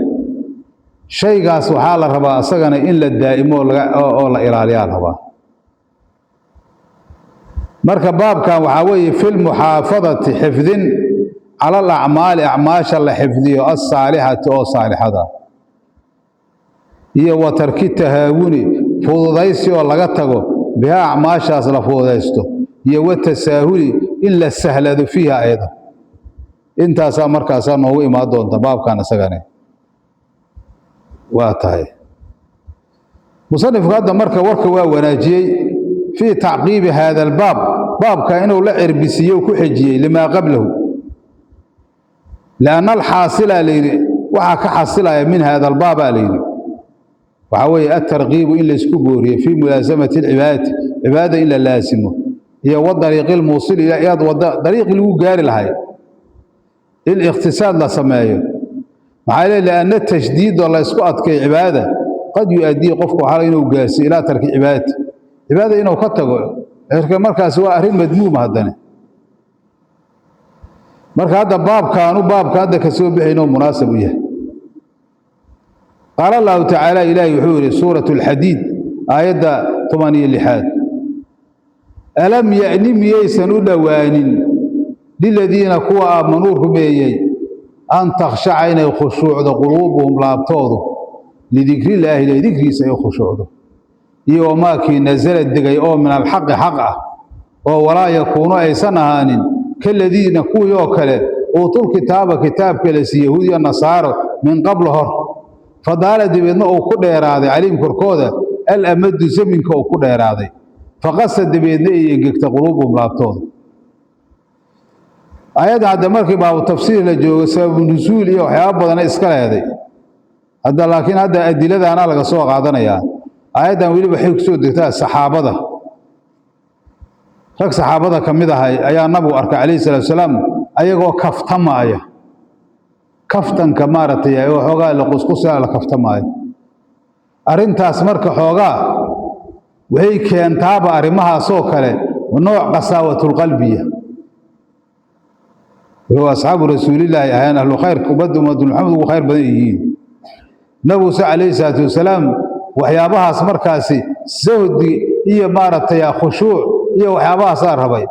shaygaas waxaa la rabaa isagana in la daa'imo oo la ilaaliyaa la rabaa. Marka baabkan waxaa weeye fi lmuxaafadati, xifdin, cala alacmaali, acmaasha la xifdiyo, alsaalixati oo saalixada, iyo wa tarki tahaawuni, fududaysi oo laga tago, bihaa acmaashaas la fududaysto, iyo wa tasaahuli, in la sahlado, fiiha ayada. Intaasaa markaasaa noogu imaan doonta baabkan isagane. Waa tahay musanifku hadda marka warka waa wanaajiyey fii tacqiibi haada albaab, baabka inuu la cerbisiiye ku xejiyey limaa qablahu, lianna alxaasila la yidhi, waxaa ka xasilaya min haada albaabaa la yidhi, waxaa weeye atarkiibu in laysku booriyo fii mulaasamati alcibaadati, cibaadada in la laasimo, iyo wa dariiqi lmuusil ila inaad wada dariiqii lagu gaari lahay in ikhtisaad la sameeyo. Maxaa leey lianna tashdiidoo la ysku adkeeyo cibaadada qad yu-addii qofku waxaa inuu gaarsiyo ilaa tarki cibaadati, cibaadada inuu ka tago. Markaasi waa arrin madmuuma. Haddane marka hadda baabkaanu baabka hadda ka soo bixaynoo munaasab u yahay. Qaala allahu tacaala, ilaahi wuxuu yidhi suuratu alxadiid aayadda 16aad: alam ya'ni, miyaysan u dhowaanin, liladiina kuwa aamanuu rumeeyey, an takhshaca, inay khushuucdo, quluubuhum, laabtoodu, lidikrilaahi, ilaahi dikrigiisa ay khushuucdo, iyo wamaakii nasala degay oo min alxaqi xaq ah, oo walaa yakuunu aysan ahaanin kaladiina kuwii oo kale uutul kitaaba, kitaabka la siiye, yahuud iyo nasaaro, min qabl hor, fadaala dabeedna uu ku dheeraaday calayhim korkooda alamadu, zaminka uu ku dheeraaday, faqasa dabeedna ay engegta quluubuhum, laabtooda. Aayadda hadda markii baabu tafsiir la joogo sababu nusuul iyo waxyaaba badana iska leeday hadda, laakiin hadda adiladaana laga soo qaadanayaa. Aayaddan weliba waxay kusoo degtaa saxaabada. Rag saxaabada ka mid ahay ayaa nabigu arkay calayhi salaatu wasalaam ayagoo kaftamaaya, kaftanka maaragtay oo xoogaa la qusqusaa la kaftamaayo. Arrintaas marka xoogaa waxay keentaaba arrimahaasoo kale nooc qasaawatulqalbiya. Wuxuu asxaabu rasuulillaahi ahayn ahlu khayrka, ummadda ummadu Maxamed ugu khayr badan yihiin. Nabiguse calayhi salaatu wasalaam waxyaabahaas markaasi sahdi iyo maaragtay khushuuc iyo waxyaabahaasaa rabay.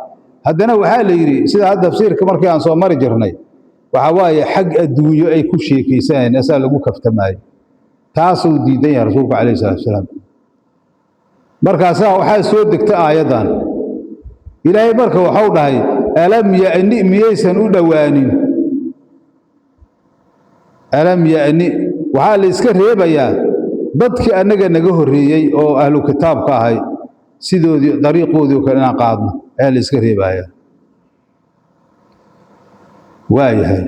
Haddana waxaa la yidhi, sida hadda tafsiirka markii aan soo mari jirnay, waxaa waaye xag adduunyo ay ku sheekaysanayeen asaa lagu kaftamaayo, taasuu diidan yahay rasuulku calayhi salatu wasalaam. Markaasaa waxaa soo degta aayaddan. Ilaahay marka waxau dhahay: alam ya'ni, miyaysan u dhowaanin? Alam ya'ni, waxaa la iska reebayaa dadkii annaga naga horreeyey oo ahlu kitaabka ahay sidoodii dariiqoodii oo kale inaan qaadno ayaa la iska reebayaa. Waayahay,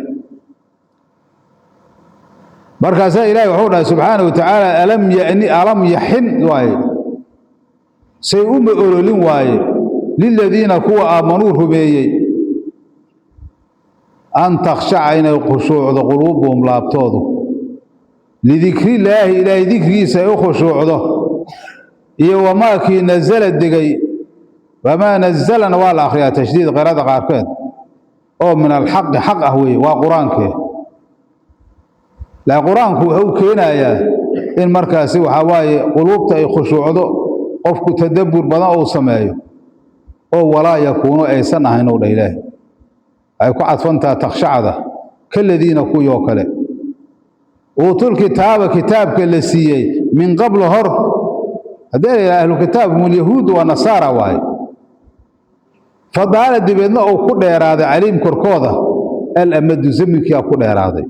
markaasaa ilaahay wuxuu dhahay subxaana wa tacaala: alam ya'ni, alam yaxin waaye, say uma ololin waaye, liladiina kuwa aamanuu rumeeyey, an takhshaca, inay khushuucdo, quluubuhum, laabtoodu, lidikrillaahi, ilaahay dikrigiisa ay u khushuucdo, iyo wamaakii nasala degay. Wamaa nazalana waa la akhriyaa tashdiid qirada qaarkeed, oo min alxaqi xaq ah weeye, waa qur-aankee. Laakiin qur-aanku wuxuu keenayaa in markaasi waxaa waaye quluubta ay khushuucdo, qofku tadabbur badan uu sameeyo, oo walaa yakuunu aysan ahayn ou dhah ilaahay. Ay ku cadfantaha takhshacda kaladiina kuwii oo kale uutul kitaaba, kitaabka la siiyey, min qabl hor. Haddii la yidhaha ahlu kitaab humulyahuud waa nasaara waaye. Fadaala dabeedna uu ku dheeraaday calayhim korkooda alamadu, zaminkiyaa ku dheeraaday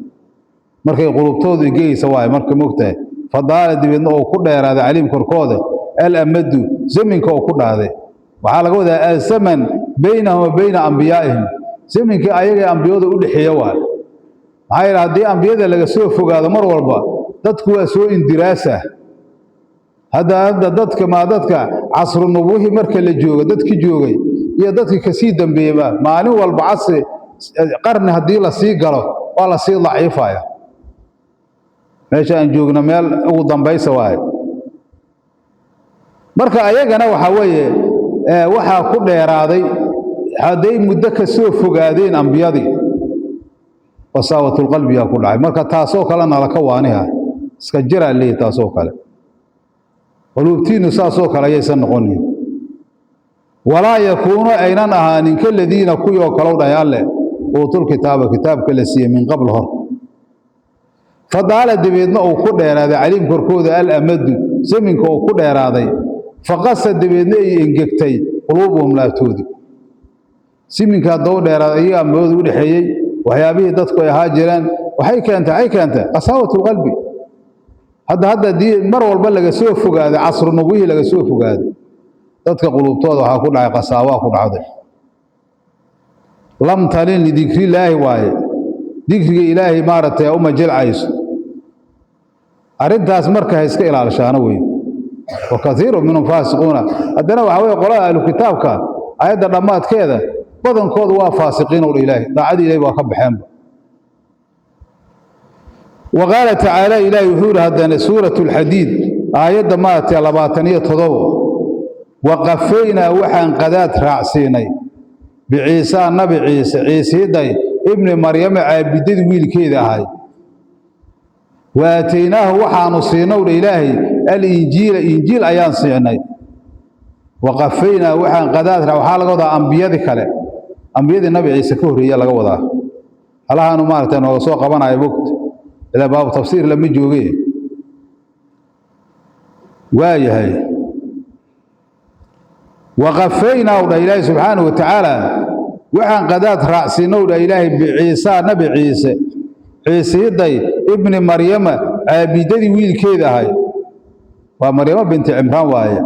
markay qulubtoodu egegeysa waaye. Marka mogtahay fadaala dabeedna uu ku dheeraaday calayhim korkooda alamadu, zaminka uu ku dhaaday, waxaa laga wadaa azaman baynahum wa bayna ambiyaa'ihim, zaminkii ayagay ambiyadu u dhexeeya waaye. Maxaa yeele haddii ambiyada laga soo fogaado mar walba dadku waa soo indiraasa. Hadda dadka maa dadka casru nubuuhi marka la joogo, dadkii joogay iyo dadkii kasii dambeeyeyba maalin walba casri qarni haddii lasii galo waa lasii daciifaya. Meesha aan joogno meel ugu dambaysa waaye. Marka ayagana waxaa weeye waxaa ku dheeraaday hadday muddo ka soo fogaadeen ambiyadii, qasaawatulqalbiyaa ku dhacay. Marka taasoo kalena laka waaniha iska jiraa leeyahy, taasoo kale quluubtiinnu saasoo kale ayaysan noqonin. Walaa yakuunu aynan ahaanin kaladiina kuwii oo kalow dhahay alle uutul kitaaba, kitaabka la siiyey, min qabl hor, fadaala dabeedna uu ku dheeraaday caliim korkooda alamadu, zaminka uu ku dheeraaday, faqasa dabeedna ay engegtay quluubuhum, laabtoodii. Siminka haddau dheeraaday iyaga ambiyadu u dhexeeyey, Waxyaabihii dadku ay ahaa jireen waxay keentay, waxay keentay qasaawat lqalbi. Hadda dii mar walba laga soo fogaaday casru nubuwihii laga soo fogaaday, dadka qulubtooda waxaa ku dhacay qasaawaa ku dhacday. Lam talin lidikrilaahi waaye, dikriga ilaahay maaragtay uma jilcayso. Arrintaas marka ha iska ilaalshaano wey. Wa kathiiru minhum faasiquuna. Haddana waxaa weye qolada ahlu kitaabka aayadda dhammaadkeeda badankoodu waa faasiqiin ow dha ilaahay, daacadii ilahay waa ka baxeenba. Wa qaala tacaala, ilaahay wuxuu yihi haddana suuratu alxadiid aayadda maaragtay 27: waqafaynaa, waxaan qadaad raacsiinay, biciisaa, nabi Ciise, Ciisiiday, ibni Maryama, caabidadii wiilkeeda ahay. Wa aataynaahu, waxaanu siinow dha ilaahay, alinjiila, injiil ayaan siinay. Waqafaynaa, waxaan qadaad, waxaa laga wadaa ambiyadii kale, ambiyadii nabi Ciise ka horreeya laga wadaa. Halahaanu maaragtay nooga soo qabanayo mogta, ilaa baabu tafsiir lama jooge. Waayahay, waqafaynaa u dhah ilaahay subxaanahu wa tacaala, waxaan qadaad raacsiinow dhah ilaahay, biciisaa, nabi Ciise, Ciisiiday, ibni Maryama, caabidadii wiilkeeda ahay. Waa Maryamo binti Cimraan waaye.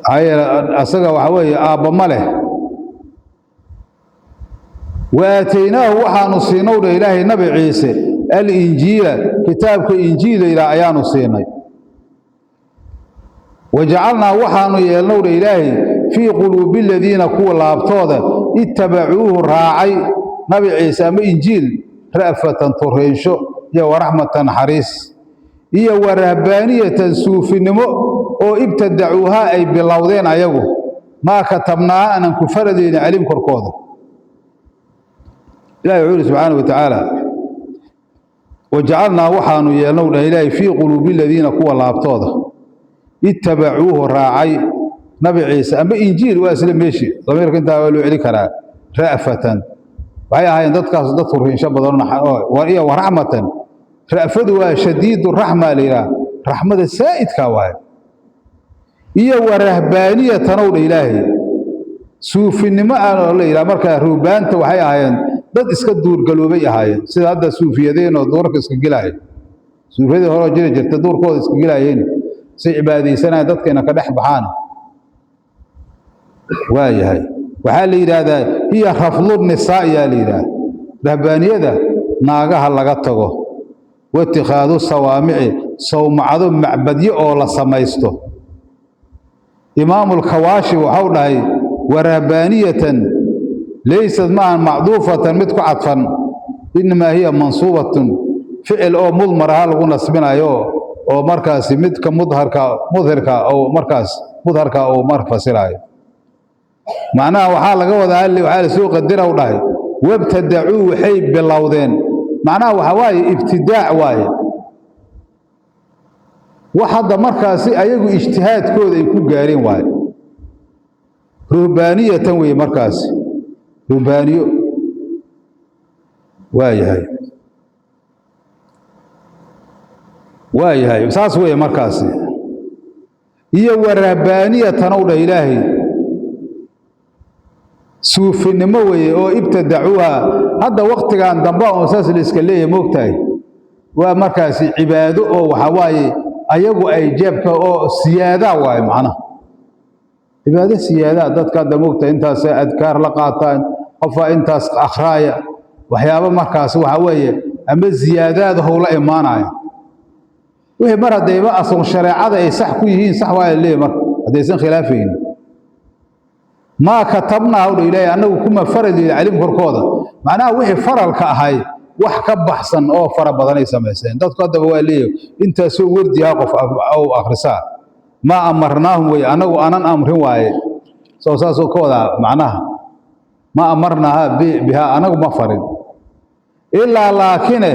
Maxaa yeele asaga waxa weeye aabba ma leh. Wa aataynaahu, waxaanu siinow dhah ilaahay, nabi Ciise, alinjiila, kitaabka injiil la yidhaah ayaanu siinay. Wajacalnaa, waxaanu yeelnow dha ilaahay, fii quluubi aladiina, kuwa laabtooda, ittabacuuhu, raacay nabi Ciise ama injiil, ra'fatan, turriinsho, iyo waraxmatan, naxariis, iyo warahbaaniyatan, suufinimo oo ibtadacuuhaa, ay bilowdeen ayagu, maa katabnaaha, aanan ku faradeynin calim korkooda. Ilahi wuxuu yidhi subxaana wa tacaala: wajacalnaa, waxaanu yeelnow dhah ilaahay, fii quluubi aladiina, kuwa laabtooda, ittabacuuhu, raacay nabi Ciise ama injiil, waa isla meeshi, damiirka intaa waa loo celi karaa, ra'fatan, waxay ahaayeen dadkaas dad turriinsho badan, iyo waraxmatan. Ra'fadu waa shadiidu raxma la yidhaha, raxmada saa'idkaa waaye. Iyo warahbaaniyatan ow dha ilaahay, suufinimo aan la yidhaha. Markaa ruubaanta waxay ahaayeen dad iska duurgaloobay ahaayeen, sida hadda suufiyadeen oo duurka iska gelaaya. Suufiyadii horeo jiri jirta duurkooda iska gelaayeen, say cibaadaysanayaan dadkayna ka dhex baxaan. Waayahay, waxaa la yidhaahdaa hiya raflu nisaa yaa la yidhaahda, rahbaaniyada naagaha laga tago, waitikaadu sawaamici, sawmacado, macbadyo oo la samaysto. Imaamulkawaashi waxau dhahay: warahbaaniyatan laysad maahan macduufatan, mid ku cadfan, innamaa hiya mansuubatun, ficil oo mudmar aha lagu nasbinayo, oo markaasi midka mudharka, mudhirka oo markaas mudharka uu mar fasiraayo. Macnaha waxaa laga wadaa, waxaa lasoo qadira u dhahay, wabtadacuu, waxay bilowdeen. Macnaha waxaa waaye ibtidaac waaye, wax hadda markaasi ayagu ijtihaadkooda ay ku gaareen waaye. Ruhbaaniyatan weeye markaasi, ruhbaaniyo. Waayahay, waayahay, saas weeye markaasi. Iyo warahbaaniyatan ow dhah ilaahay, suufinimo weeye oo ibtadacuuha. Hadda waktigan dambe oo saas la iska leeyahay, moogtahay, waa markaasi cibaado oo waxaa waaye ayagu ay jeebka oo siyaadaa waaye. Macnaha cibaado siyaadaa dadka hadda moogtahay intaas adkaar la qaataan, qofaa intaas akhraaya, waxyaabo markaasi waxaa weeye ama ziyaadaad howla imaanaya. Wixii mar haddayba asal shareecada ay sax ku yihiin, sax waa la leeyahay marka haddaysan khilaafaynin. Maa katabnaa hawdha ilaahay, annagu kuma farad yeelin calim korkooda. Macnaha wixii faralka ahay wax ka baxsan oo fara badan ay samayseen dadku. Haddaba waa leeyahay intaasoo wardihaa qof ou akhrisaa. Maa amarnaahum weye, annagu anan amrin waaye, soo saasuu ka wadaa. Macnaha maa amarnaaha bihaa, annagu ma farin, ilaa laakine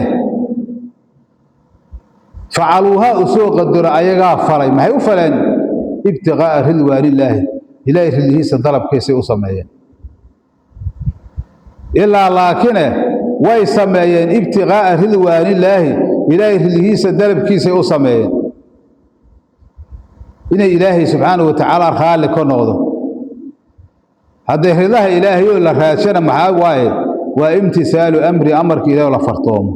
facaluuhaa, u soo qadaro, ayagaa falay. Maxay u faleen? Ibtiqaa'a ridwaanillaahi, ilaahay ridlihiisa dalabkiisay u sameeyeen. Ilaa laakine way sameeyeen ibtiqaa'a ridwaanillaahi, ilaahay ridlihiisa dalabkiisay u sameeyeen, inay ilaahay subxaanahu wa tacaala raalli ka noqdo. Hadday ridaha Ilaahay oo la raadshana maxaa waaye? Waa imtisaalu amri, amarka Ilahay oo la fartoomo,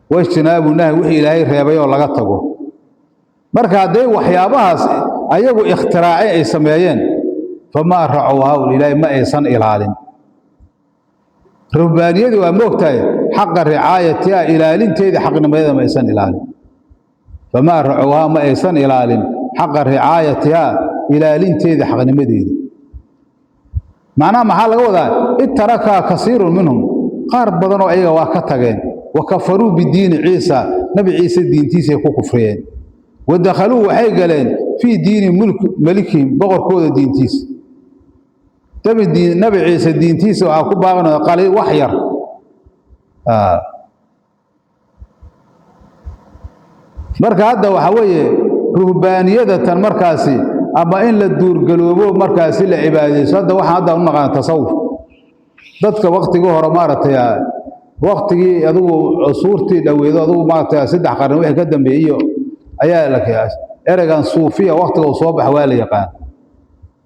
waijtinaabu nahy, wixii Ilaahay reebay oo laga tago. Marka hadday waxyaabahaas ayagu ikhtiraaceen ay sameeyeen, famaa racowhaa, Ilaahay ma aysan ilaalin ruhbaaniyadii, waa moogtahay, xaqa ricaayatiha, ilaalinteedii xaqnimadeeda ma aysan ilaalin. Famaa racowhaa, ma aysan ilaalin xaqa ricaayatihaa, ilaalinteedii xaqnimadeedii. Macnaha maxaa laga wadaa? Itarakaa kasiirun minhum, qaar badanoo ayaga waa ka tageen. Wa kafaruu bidiini Ciisa, Nabi Ciise diintiisay ku kufriyeen. Wa dakhaluu, waxay galeen, fii diini melikihim, boqorkooda diintiisa. Nabi Ciise diintiisa waxaa ku baaqinaya qaliil, wax yar. Marka hadda waxaa weeye ruhbaaniyadatan markaasi ama in la duurgaloobo, markaasi la cibaadayso. Hadda waxaan hadda u naqaana tasawuf. Dadka waktigii hore, maaragtay, waktigii adigu cusuurtii dhoweedo, adigu maaragtay 3 qarni wixii ka dambeeyey iyo ayaa la ereygan suufiya waktiga uu soo baxa waa la yaqaan.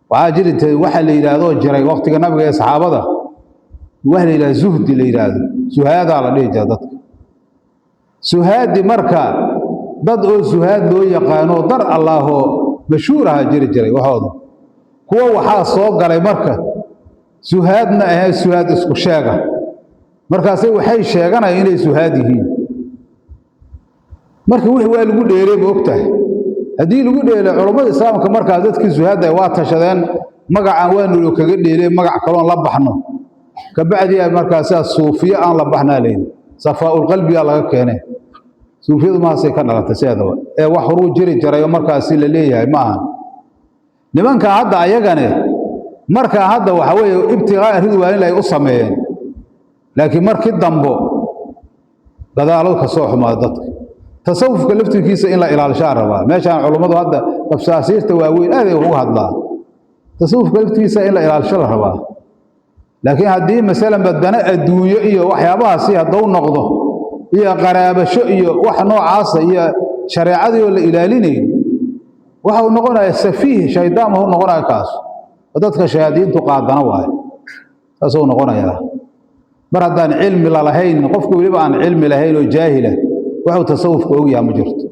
Waxaa jiri jiray waxa la yidhaahdo jiray waktiga nabiga ee saxaabada, waxa la yidhahdo zuhdi la yidhaahdo, suhaadaa la dhihi jira dadka suhaadi. Marka dad oo suhaad loo yaqaano dar Allaahoo mashhuur ahaa jiri jiray waxooda. Kuwo waxaa soo galay marka suhaadna ahayn, suhaad isku sheega. Markaase waxay sheeganayaan inay suhaad yihiin. Marka wix waa lagu dheerey, ma ogtahay? Haddii lagu dheelay culammada islaamka, markaas dadkii suhaadda waa tashadeen, magacaan waanu kaga dheelay, magac kaloon la baxno. Kabacdii markaasaa suufiye aan la baxnaa layidhi, safaaulqalbigaa laga keenay. Suufiyadu mahaasay ka dhalatay sideedaba, ee wax horuu jiri jirayo markaasi la leeyahay ma aha. Nimanka hadda ayagane markaa hadda waxa weeye ibtiqaa ridwaanin ay u sameeyeen, laakiin markii dambo gadaalo ka soo xumaada. Dadka tasawufka laftirkiisa in la ilaalishaa rabaa. Meeshaan culummadu hadda tafsaasiirta waaweyn aad ay uga hadlaan. Tasawufka laftirkiisa in la ilaalisho la rabaa, laakiin haddii masalan badana adduunyo iyo waxyaabahaasi hadduu noqdo iyo qaraabasho iyo wax noocaasa iyo shareecadii oo la ilaalinayn, waxa uu noqonayaa safiih, shaydaan wuxuu noqonaya kaas oo dadka shayaadiintu qaadana waayo, saasuu noqonayaa. Mar haddaan cilmi lalahayn, qofku weliba aan cilmi lahayn oo jaahila, waxuu tasawufka ogyaha ma jirto.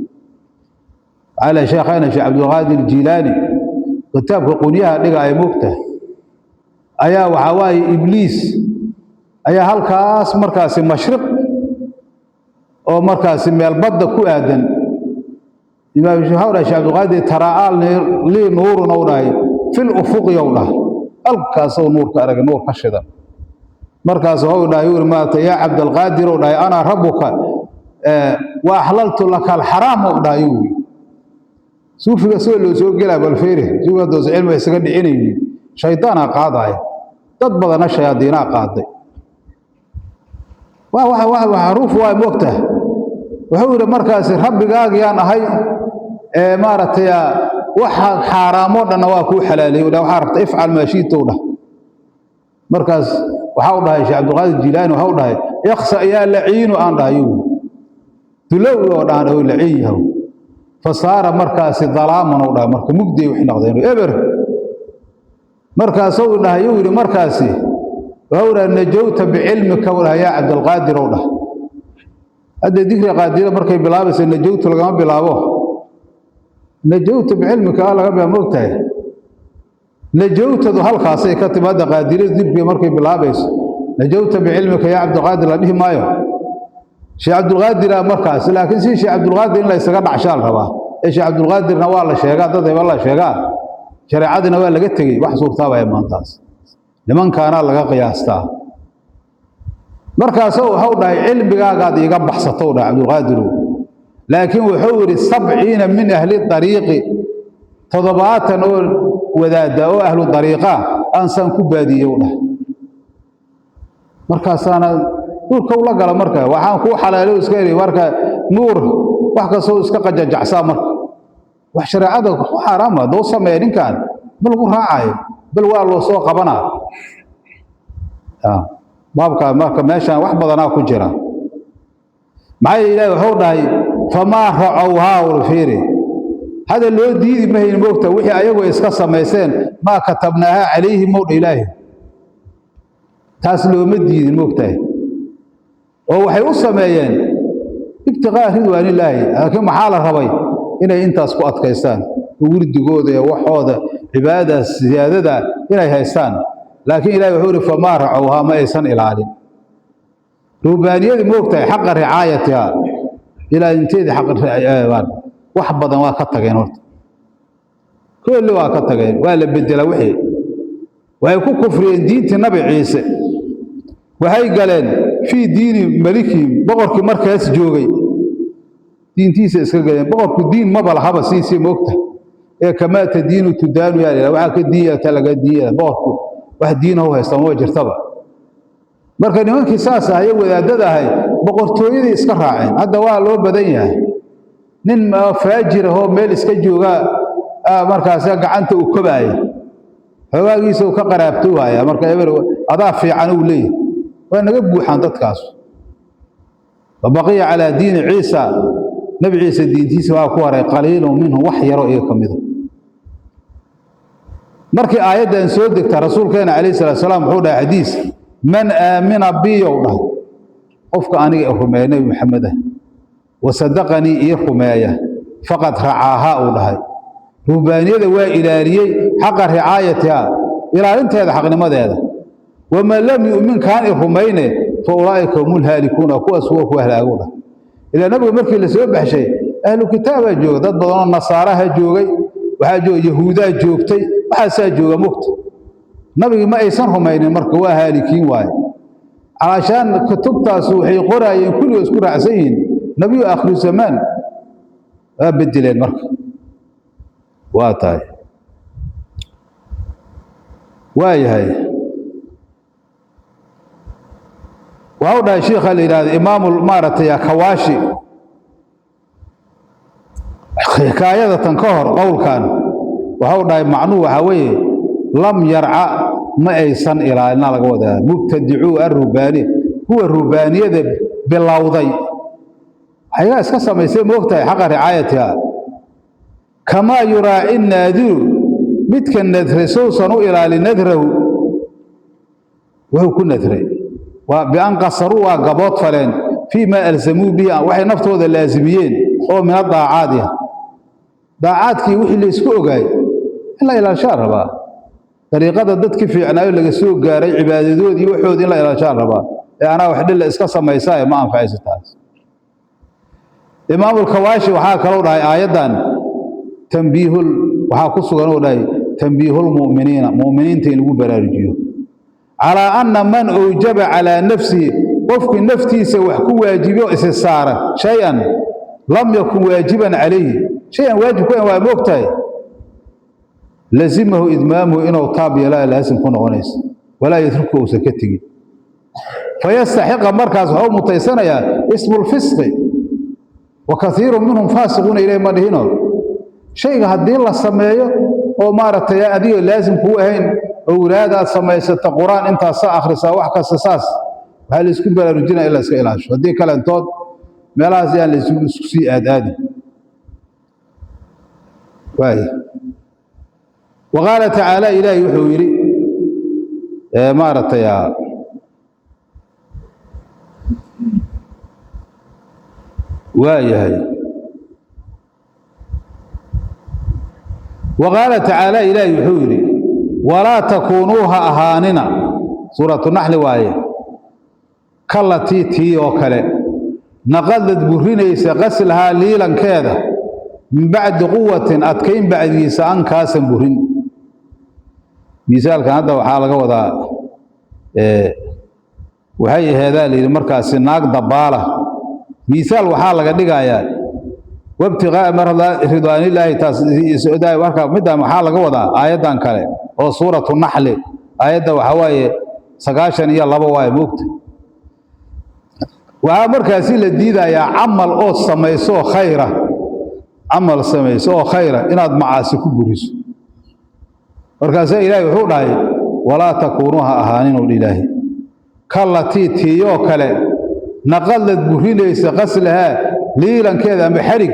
Waxaa la sheekhayna Sheekh Cabdulqaadir Jiilaani kitaabka qunyaha dhiga ay moogtahay ayaa waxaa waaye Ibliis ayaa halkaas markaasi mashriq oo markaasi meel badda ku aadan. Imaam waxau dhahay Sheekh Cabdulqaadir, taraa'aa lii nuurun, ou dhahay, fil ufuqi, ou dhahay, halkaasou nuurka aragay, nuur ka shidan. Markaas waxau dhahay, yuri maaragtay, yaa Cabdalqaadir, ou dhahay, ana rabbuka wa axlaltu laka alxaraam, ou dhahay. Yuu suufiga soo loo soo gelaa, bal fiiri, suufiga haddoosa cilmiga isaga dhicinaynin, shaydaanaa qaadaya, dad badanna shayaadiinaa qaaday. Waa xaruuf waa moogtahay. Wuxuu yidhi markaasi, rabbigaagiyaan ahay ee maaragtay waxa xaaraamoo dhanna waa kuu xalaaleeyey, dhah, waxaa rabta ifcal maa shiita, u dhah. Markaas waxaa u dhahay Sheekh Cabdulqaadir Jilaani, waxau dhahay, ikhsa yaa laciinu, aan dhahay dulow oo dhahan oo laciin yahow. Fasaara markaasi dalaaman, u dhahay, marka mugdiay wixii noqdeen eber. Markaasuu dhahay, yuu yidhi markaasi, waxau dhahay, najowta bicilmika, u dhahay, yaa Cabdulqaadir, ou dhahay. Hadda dikri qaadira markay bilaabaysa najowtu lagama bilaabo, najowta bicilmika laga bilaabo, moogtahay? Najowtadu halkaasay ka timi. Hadda qaadirada dikriga markay bilaabayso najowta bicilmika yaa Cabdulqaadir la dhihi maayo. Sheekh Cabdulqaadira markaas, laakiin si Sheekh Cabdulqaadir in la isaga dhacshaa la rabaa. Ee Sheekh Cabdulqaadirna waa la sheegaa, dad hebel la sheegaa, shareecadina waa laga tegey. Wax suurtaabaya maantaas nimankaana laga qiyaastaa. Markaasuu waxau dhahay, cilmigaagaad iiga baxsatou dhahay Cabdulqaadirow, laakiin wuxuu yidhi 70 min ahli dariiqi, 70 oo wadaada oo ahlu dariiqa aansaan ku baadiyey, u dhahay. Markaasaana nuurka ula gala. Marka waxaan kuu xalaalo iska iri, marka nuur wax kastoo iska qajajacsaa, marka wax shareecada ku xaaraama hadduu sameeya ninkan ma lagu raacayo, bal waa loo soo qabanaa baabka. Marka meeshaan wax badanaa ku jira. Maxaa yeele Ilahi wuxuu dhahay, famaa racowhaa, ul fiiri, Hada loo diidi mahayn moogta wixii ayagu iska samayseen maa katabnaaha calayhim mowdha ilaahi, taas looma diidin moogtahay, oo waxay u sameeyeen ibtiqaa ridwaanillaahi. Laakiin maxaa la rabay? Inay intaas ku adkaystaan oo wirdigooda iyo waxooda cibaadadaas siyaadada inay haystaan. Laakiin ilahi wuxuu ihi famaa racowhaa, ma aysan ilaalin ruhbaaniyadii moogtahay xaqa ricaayatihaa, ilaalinteedii xaqa wax badan waa ka tageen. Horta kulli waa ka tageen, waa la bedela wixii. Waxay ku kufriyeen diintii Nabi Ciise, waxay galeen fii diini malikihim, boqorkii markaas joogay diintiisa iska galeen. Boqorku diin maba lahaba siisii moogta ee kamaa tadiinu tudaanu yaa la waxaa ka diin yeelta laga diin yeela. Boqorku wax diina u haysta ma jirtaba. Marka nimankii saas ahaye wadaadada ahay boqortooyadii iska raaceen. Hadda waa loo badan yahay nin faajir ahoo meel iska joogaa, markaas gacanta uu kobaaya, xogaagiisa uu ka qaraabto waaya. Marka eber adaa fiican uu leeyahay, waa naga buuxaan dadkaas. Wabaqiya calaa diini Ciisa, Nabi Ciise diintiisa waa ku haray qaliilun minhum, wax yaroo iyaga ka mida. Markii aayaddan soo degta, rasuulkeena calayhi salaatu salaam wuxuu dhahay xadiis: man aamina biyow dhahay, qofka aniga i rumeeya, Nebi Maxamed ah, wasadaqanii ii rumeeya, faqad racaahaa, uu dhahay, ruhbaaniyada waa ilaaliyey xaqa ricaayatihaa, ilaalinteeda xaqnimadeeda. Waman lam yu'min, kaan i rumayne, fa ulaa'ika hum ulhaalikuuna, kuwaas waa kuwa halaagu dhahay. Ilaa nabiga markii la soo baxshay ahlu kitaabaa jooga, dad badanoo nasaaraha joogay, waxaa jooga yahuudaa joogtay, waxaasaa jooga mugta. Nabigii ma aysan rumaynin, marka waa haalikiin waaye. Calaashaan kutubtaas waxay qoraayeen kulligood isku raacsan yihiin nabiyu aakhiru zamaan, waa bedeleen. Marka waa tahay, waa yahay. Waxau dhahay shiikha la yidhahda imaamu maaragtay Kawaashi xikaayadatan ka hor qowlkan, waxau dhahay macnuhu waxaa weeye lam yarca, ma aysan ilaalina laga wadaa mubtadicuu arruhbaaniya, kuwa ruhbaaniyada bilowday waxaygaa iska samaysay moogtahay xaqa ricaayatiha. Kamaa yuraaci naadiru, midka nadray sousan u ilaalin nadrahu, wuxuu ku nadray, waa bian qasaruu, waa gabood faleen, fii maa alzamuu bihi, waxay naftooda laasimiyeen oo min adaacaadi ah, daacaadkii wixii la isku ogaay in la ilaalshaa rabaa. Dariiqada dadkii fiicnaayo laga soo gaaray cibaadadoodii waxoodii in la ilaalshaa rabaa, ee anaa wax dhilla iska samaysaaye ma anfacayso taas. Imaamulkawaashi waxaa kaloo dhahay aayaddan tambiihul, waxaa ku sugan uu dhahay tambiihulmu'miniina, mu'miniinta in lagu baraarujiyo calaa anna man awjaba calaa nafsihi, qofkii naftiisa wax ku waajibiyo isi saara shay-an lam yakun waajiban calayhi, shay-an waajib ku waa moogtahay, lazimahu idmaamuhu, inuu taab yeelaa laasim ku noqonaysa, walaa yatruku, uusan ka tegin, fayastaxiqa, markaas waxuu mutaysanayaa ismu lfisqi. Wa kaiiru minhum faasiquuna, ilahi ma dhihino. Shayga haddii la sameeyo oo maaragtay adiga laasim kuu ahayn, owlaad aad samaysata, qur-aan intaas sa akhrisaa, wax kasta saas, waxaa la isku baraarujinaya in la iska ilaasho. Haddii kalentood meelahaas yaan la isku sii aadaadin waay. Wa qaala tacaala, ilaahi wuxuu yidhi maaragtay waa yahay. Wa qaala tacaala, ilaahi wuxuu yidhi walaa takuunuu, ha ahaanina, suuratu Naxli waaye, kalatii, tii oo kale, naqadad, burinaysa, qaslahaa, liilankeeda, min bacdi quwatin, adkayn bacdigiisa, ankaasan burin. Misaalkan hadda waxaa laga wadaa waxay aheedaa la yidhi markaasi naag dabaala. Misaal waxaa laga dhigayaa wabtiqaa'a ridwaanillaahi, taas marka middan waxaa laga wadaa aayaddan kale oo suuratu Naxli, aayadda waxaa waaye 92 waaye moogta. Waxaa markaasi la diidayaa camal ood samayso oo khayra, camal samayso oo khayra inaad macaasi ku buriso. Markaasaa ilaahay wuxuu dhahay walaa takuunuu, ha ahaanin ilaahay, kalatii, tiiyoo kale, naqadlad, burinaysa, qaslahaa, liilankeeda ama xarig.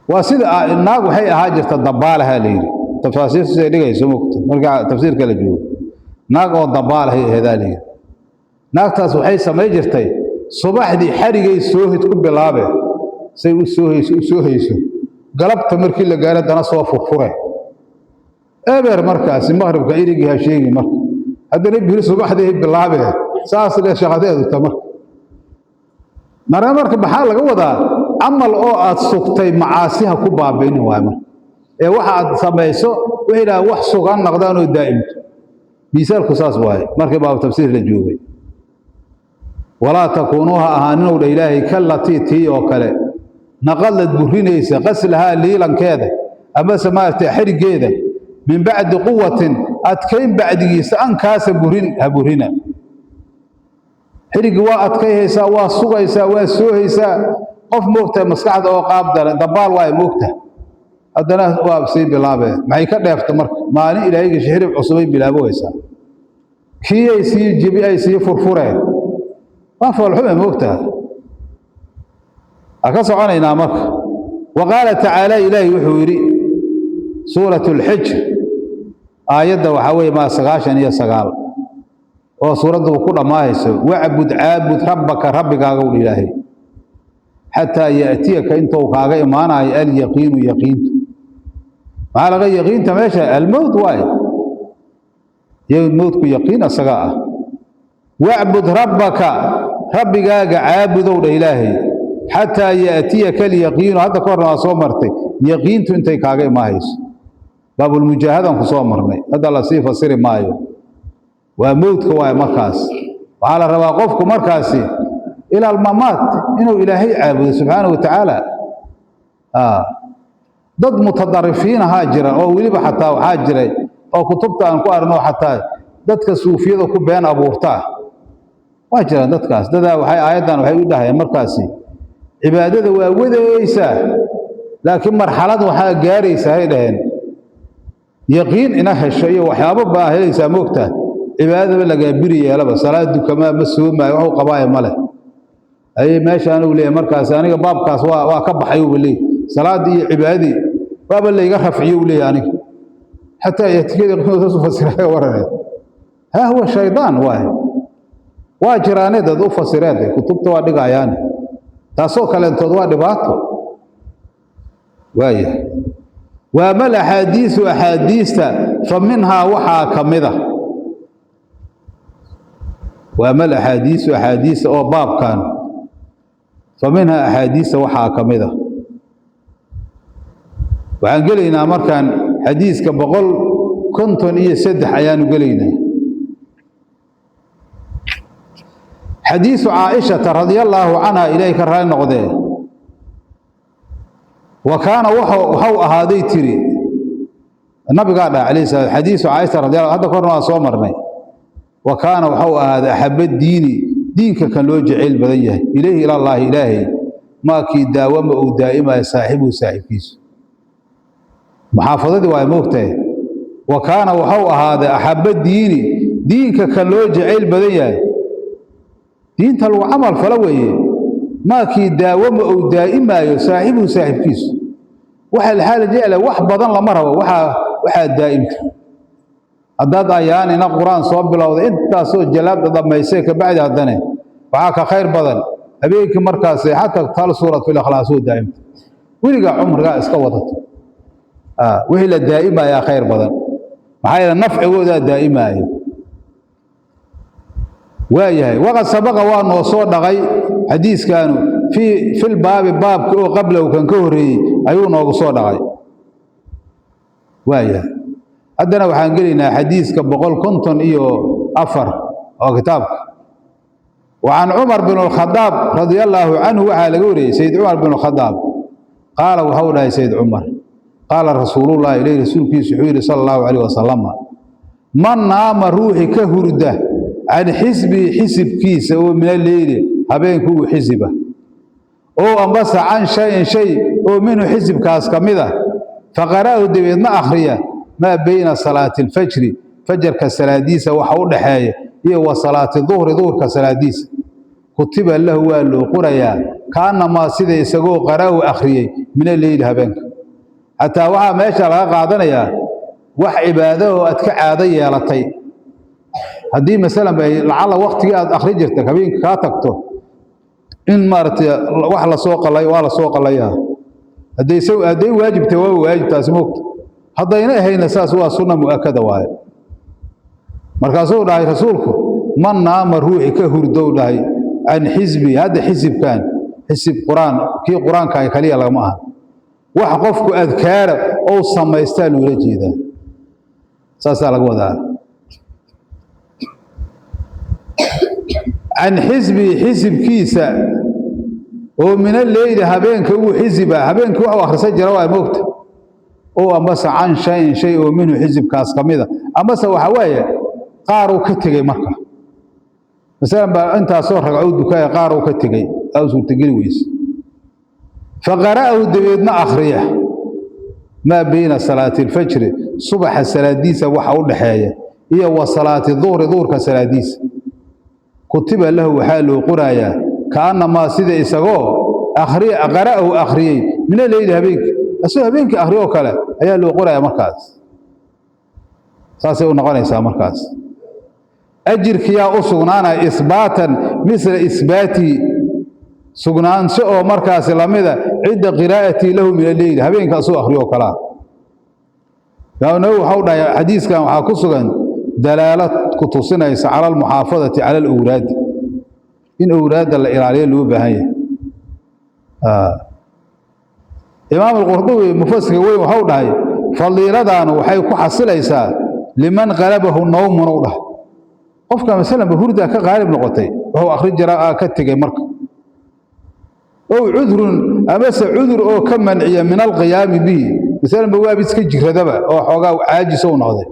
Waa sida naag waxay ahaa jirta dabaalaha la yidhi, tafaasiirtu siday dhigayso mogta marka tafsiirka la joogo, naag oo dabaalahay aheedaa la yidhi. Naagtaas waxay samay jirtay subaxdii xarigay soohid ku bilaabe, say u soohayso u soohayso, galabta markii la gaaro dana soo furfure eber, markaasi maqribka irigii ha sheegi, marka haddana biri subaxdii bilaabe, saas le shaqadeedu ta. Marka mara marka maxaa laga wadaa? Camal oo aad sugtay macaasiha ku baabi'inin waay. Marka ee waxa aad samayso waxay yidhahaan wax sugan noqdaan oo daa'imto. Miisaalku saas waaye markii baabu tafsiir la joogay. Walaa takuunuu ha ahaaninow dha Ilaahay kallatii tii oo kale naqadlad burinaysa qaslahaa liilankeeda amase maaragtay xeriggeeda min bacdi quwatin adkayn bacdigiisa ankaasa burin ha burina. Xiriggii waa adkayhaysaa, waa sugaysaa, waa soohaysaa. Qof moogtahay maskaxda oo qaab daran dabaal waaye moogtahay, haddana waa sii bilaabee. Maxay ka dheefta marka? Maalin Ilaahay gashi xirib cusubay bilaabohaysaa, kiiyay sii jibi ay sii furfureen, waa foolxume moogtaha. Waa ka soconaynaa marka. Wa qaala tacaala, Ilaahay wuxuu yidhi suurat Alxijr aayadda waxaa weeye maa 99 oo suuraddu ku dhammaahayso: wacbud caabud rabbaka rabbigaaga ul Ilaahay xataa ya'tiyaka intuu kaaga imaanayo alyaqiinu yaqiintu. Maxaa laga yaqiinta meesha? Almowt waaye, mowtku yaqiin asagaa ah. Wacbud rabbaka rabbigaaga caabudow dha Ilaahay xataa ya'tiyaka alyaqiinu. Hadda ka horna waa soo martay yaqiintu intay kaaga imaahayso, baabulmujaahadan ku soo marnay, hadda lasii fasiri maayo. Waa mowdka waaye. Markaas waxaa la rabaa qofku markaasi ila almamaat inuu Ilaahay caabudo subxaanahu wa tacaala. Dad mutadarifiin ahaa jira oo weliba xataa waxaa jiray oo kutubta aan ku arno xataa dadka suufiyada ku been abuurtaa waa jiraan dadkaas. Dadaa waxay aayaddan waxay u dhahayeen markaasi cibaadada waa wadaysaa, laakiin marxalad waxaa gaaraysaa hay dhaheen yaqiin ina hesho iyo waxyaabo baa helaysaa moogtaa, cibaadadaba lagaa biri yeelaba, salaad dukamaa ma soomaayo, waxuu qabaayo ma leh. Ayay meeshaan uu leeyahay markaasi aniga baabkaas waa ka baxay uba leeyahy, salaaddii iyo cibaadadii waaba layga rafciyo uu leeyahay aniga xataa yatikada saas u fasiraya waraneed. Haa, huwa shaydaan waaye. Waa jiraane dad u fasireen de kutubta waa dhigayaane, taasoo kaleentood waa dhibaato waayahay. Waama alaxaadiisu axaadiista fa minhaa waxaa ka mida. Waama alaxaadiisu axaadiista oo baabkan fa minhaa axaadiista waxaa ka mida. Waxaan gelaynaa markaan xadiiska 153 ayaanu gelaynaa. Xadiisu Caaishata radia allaahu canha, Ilaahay ka raali noqdee, wa kaana waxau ahaaday tiri nabigaa dhaha alayh salam. Xadiisu Caaisha radi Allah, hadda ka horna waa soo marnay. Wa kaana waxau ahaaday axaba diini diinka kan loo jeceyl badan yahay ilayhi ilallaahi Ilaahay maakii daawama uu daa'imayo saaxibuhu saaxiibkiisu. Muxaafadadii waa moogtahay. Wa kaana waxau ahaaday axaba diini diinka kan loo jeceyl badan yahay, diinta lagu camal falo weeye, maakii daawama uu daa'imaayo saaxibuhu saaxiibkiisu. Waxa laxaala jecla wax badan lama rabo, waxaa daa'imta. Haddaad ayaan ina qur-aan soo bilowday intaasoo jalaabda dhammaysay kabacdi haddane waxaa ka khayr badan habeenkii markaas seexata tal suurat fil ikhlaas oo daa'imta weligaa cumrigaa iska wadato. Wixii la daa'imayaa khayr badan, maxaa yeele nafcigoodaa daa'imaayo waayahay. Waqad sabaqa waa noo soo dhaqay xadiiskaanu fii filbaabi baabka oo qablahu kan ka horreeyey ayuu noogu soo dhaqay waayahay. Haddana waxaan gelaynaa xadiiska 154 oo kitaabka. Wa can Cumar bin Alkhadaab radia allaahu canhu waxaa laga wariyey Sayid Cumar bin Alkhadaab qaala waxau dhahay Sayid Cumar: qaala rasuulullahi ilayhi rasuulkiisu wuxuu yidhi sala allahu calayh wasalama: man naama ruuxi ka hurda can xisbihi xisibkiisa oo min aleyli habeenku uu xisiba oo ambase can shayin shay oo minhu xisibkaas ka mid ah, faqara'ahu dabeedna akhriya maa beyna salaati alfajri fajarka salaadiisa waxa u dhaxeeya iyo wa salaati duhri duhurka salaadiisa, Kutiba lahu, waa loo qorayaa, kaanamaa sida isagoo qara'u akhriyey min aleyli, habeenka. Xataa waxaa meesha laga qaadanayaa wax cibaadahoo aad ka caado yeelatay, haddii masalan bay lacalla waktigii aad akhri jirta habeenka kaa tagto, in maaragtay wax lasoo qalay waa lasoo qalayaa. Hadday waajibta, waa waajibtaasi moogta. Haddayna ahayna saas waa sunna mu'akada waaye. Markaasuu dhahay rasuulku: man naama, ruuxi ka hurdow dhahay, can xisbi. Hadda xisibkan xisib qur-aan kii qur-aanka ay kaliya lagama aha, wax qofku adkaara ou samaystaa loola jeedaa, saasaa laga wadaa. Can xisbii, xisibkiisa oo min aleyli, habeenka ugu xisiba, habeenkii waxu akhrisan jira waa moogta, oo ambase can shayin, shay oo minhu xisibkaas ka mida, ambase waxa weeye qaar uu ka tegey. Marka masalan baa intaasoo ragco dukaya, qaar uu ka tegey aa u suurtageli weyse, faqara'ahu, dabeedna akhriya, maa beyna salaati alfajri, subaxa salaadiisa waxa u dhaxeeya, iyo wa salaati duhri, duhurka salaadiisa, kutiba lahu, waxaa loo qorayaa, kaannamaa sida isagoo akhriya, qara'ahu akhriyey, min aleyli, habeenkii, asagoo habeenkii akhriyoo kale ayaa loo qorayaa. Markaas saasay u noqonaysaa. Markaas ajirkiyaa u sugnaanaya isbaatan misla isbaatihi, sugnaansho oo markaasi lamida cinda qiraa'atii lahu min alleyli, habeenka asuu akhriyoo kalaa. Imaam Nawowi waxau dhahay: xadiiskan waxaa ku sugan dalaalad ku tusinaysa cala almuxaafadati cala alawraadi, in awraadda la ilaaliyo loo baahan yahay. Imaam Alqurdubi, mufasirka weyn, waxau dhahay: fadiiladaanu waxay ku xasilaysaa liman qalabahu nawmun, u dhahay, qofka masalanba hurdaa ka qaalib noqotay, wuxuu akhri jiraa ka tegey marka, ow cudrun, amase cudur oo ka manciya min alqiyaami bihi, masalanba waaba iska jiradaba oo xoogaa caajis ou noqday,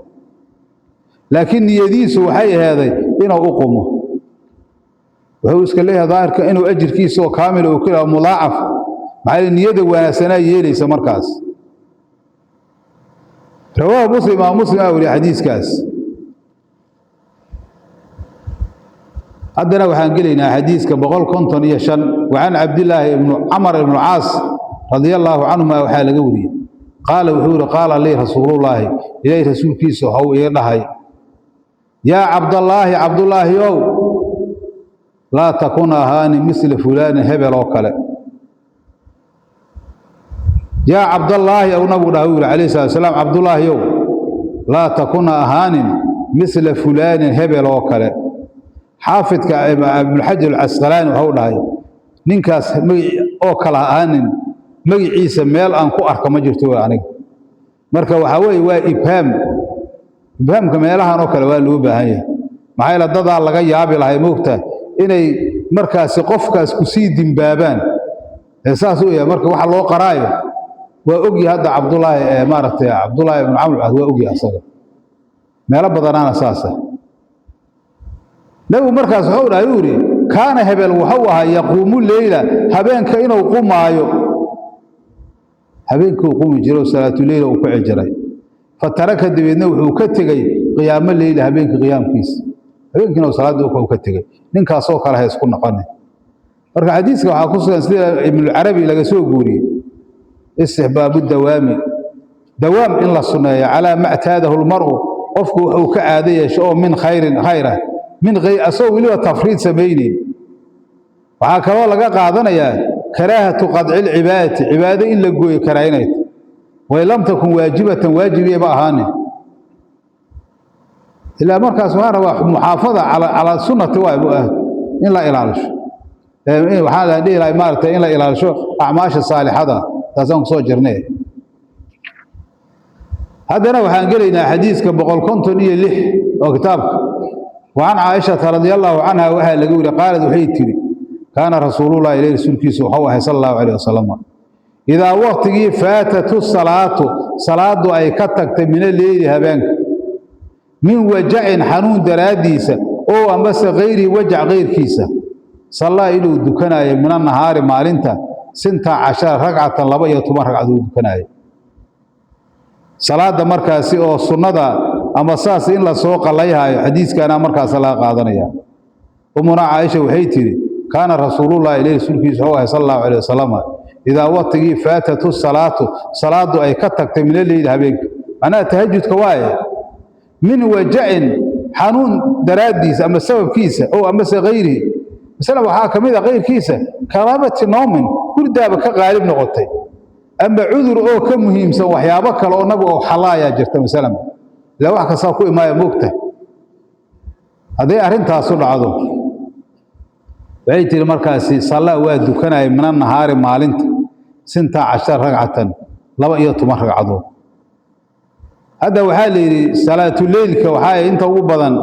laakiin niyadiisu waxay aheeday inuu u qumo. Wuxuu iska leeyahay daahirka inuu ajirkiisa oo kaamil uu ka mudaacaf, maxaa yeele niyada wanaagsanaa yeelaysa markaas. Rawaahu Muslim, imaam Muslim aa weriye xadiiskaas. Haddana waxaan gelaynaa xadiiska 155. Wa can Cabdillaahi ibnu Camar ibnu Caas radia allaahu canhuma waxaa laga wariyey, qaala, wuxuu yihi: qaala lii rasuulullaahi, ilaahi rasuulkiisa waxau iga dhahay: yaa Cabdallaahi, Cabdullaahi ow, laa takun ahaani misla fulaanin, hebel oo kale. Yaa Cabdallaahi, ow nabigu dhaha, u yihi calayhi salatu wasalaam: Cabdullaahi ow, laa takuna ahaanin misla fulaanin, hebel oo kale. Xaafidka Ibnuxajar Alcasqalaani waxau dhahay: ninkaas oo kale ha ahaanin, magiciisa meel aan ku arka ma jirto aniga. Marka waxaa weeye waa ibhaam. Ibhaamka meelahan oo kale waa loo baahan yahay, maxaa yeele dadaa laga yaabi lahay moogta inay markaasi qofkaas kusii dimbaabaan ee saas u yahay. Marka waxa loo qaraayo waa ogyahay hadda Cabdullaahi, maaragtay Cabdullaahi ibnu Camr waa ogyahay asaga, meelo badanaana saasa. Nebigu markaas wuxuu dhahay, uu yidhi: kaana hebel wuxuu ahaa yaquumu leyla, habeenka inuu qumaayo, habeenkuu qumi jiro, salaatuleyla uu kici jiray. Fataraka, dabeedna wuxuu ka tegey qiyaamo leyla, habeenka qiyaamkiisa, habeenkiina salaadda uu ka tegey. Ninkaasoo kale ha isku noqonin. Marka xadiiska waxaa ku sugan, sida Ibnulcarabi laga soo guuriyey, istixbaabu dawaami, dawaam in la sunneeyo, calaa ma ctaadahu lmar'u, qofku wuxuu ka caado yeesho oo min khayrin, khayr ah, min asagoo weliba tafriid samayneyn. Waxaa kaloo laga qaadanayaa karaahatu qadci lcibaadati, cibaado in la gooyo karaahinayta, wain lam takun waajibatan, waajibiyaba ahaanin ilaa markaas. Waxaa rabaa muxaafada calaa sunnati, waa in la ilaalisho, waxaa la dhihi lahay maaragtay in la ilaalisho acmaasha saalixada, taasaan kusoo jirnay. Haddana waxaan gelaynaa xadiiska 156 oo kitaabka. Wa can Caaishata radia allaahu canha waxaa laga weriye, qaalad, waxay tiri: kaana rasuulullahi, ilayhi rasuulkiisa waxau ahay, sala allahu calayh wasalam, idaa waqtigii faatatu salaatu, salaadu ay ka tagtay, min aleyli, habeenka, min wajacin, xanuun daraaddiisa, oo ambase kayrihi, wajac kayrkiisa, sallaa, inuu dukanaayo, min annahaari, maalinta, 16 ragcatan, 12 ragcad uu dukanaayo salaada markaasi oo sunnada ama saas in la soo qallayhaayo. Xadiiskaana markaas laga qaadanaya. Umuna Caaisha waxay tidhi: Kaana rasuulullahi ilayhi rasuulkiisa wuxuu ahay sala allahu calayh wasalama idaa waqtigii faatatu salaatu, salaadu ay ka tagtay, min aleyli habeenka, macnaha tahajudka waaye, min wajacin xanuun daraaddiisa ama sababkiisa oo amase kayrihi, masala waxaa ka mid a kayrkiisa, karaamati noomin, hurdaaba ka qaalib noqotay, ama cudur oo ka muhiimsan waxyaabo kale oo nabigu oo xalaayaa jirta masalan, ilaa wax kastaa ku imaaya moogta. Hadday arrintaasu dhacdo, waxay tiri markaasi sallaa waa dukanaya min annahaari maalinta 16 ragcatan, 12 ragcadood. Hadda waxaa la yidhi salaatuleylka waxaa inta ugu badan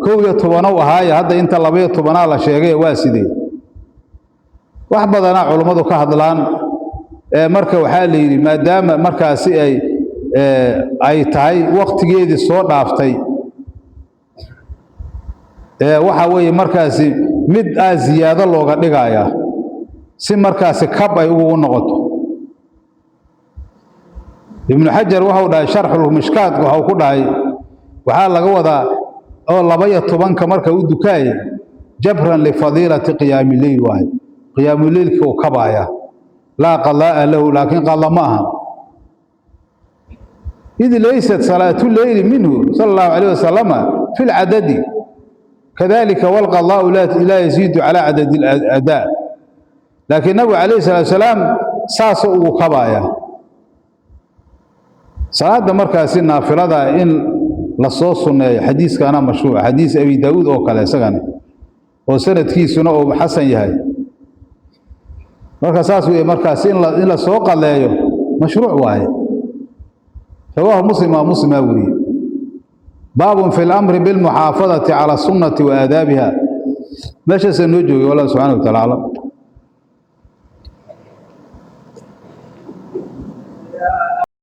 11 ahaaye, hadda inta 12-aa la sheegay waa sidee? Wax badanaa culummadu ka hadlaan. Marka waxaa la yidhi maadaama markaasi ay tahay waktigeedii soo dhaaftay, waxa weeye markaasi mid aa ziyaado looga dhigayaa si markaasi kab ay ugu noqoto. Ibnu Xajar wuxuu dhahay sharxulmishkaat, waxuu ku dhahay waxaa laga wadaa oo 12-ka marka u dukaaya jabran lifadiilati qiyaami leyl waaye, qiyaamuleylkii uu kabaaya, laa qadaa'a lahu, laakiin qada ma aha, id laysat salaatu leyli minhu sala allahu calayh wasalama fi lcadadi, kadalika walqadaa'u laa yaziidu calaa cadadi aladaa, laakiin nabigu calayhi salaatu wasalaam saasuu ugu kabaaya. Salaada markaasi naafilada in lasoo sunneeyo xadiiskaana mashruuca, xadiis Abi Daawuud oo kale isagana oo sanadkiisuna uu xasan yahay. Marka saas weeye, markaasi in la soo qaleeyo mashruuc waaye. Rawaahu Muslim, waa Muslimaa weriyey. Baabun fi lamri bilmuxaafadati cala sunnati wa aadaabiha. Meeshaasa noo joogay, wallahu subxana wa taala aclam.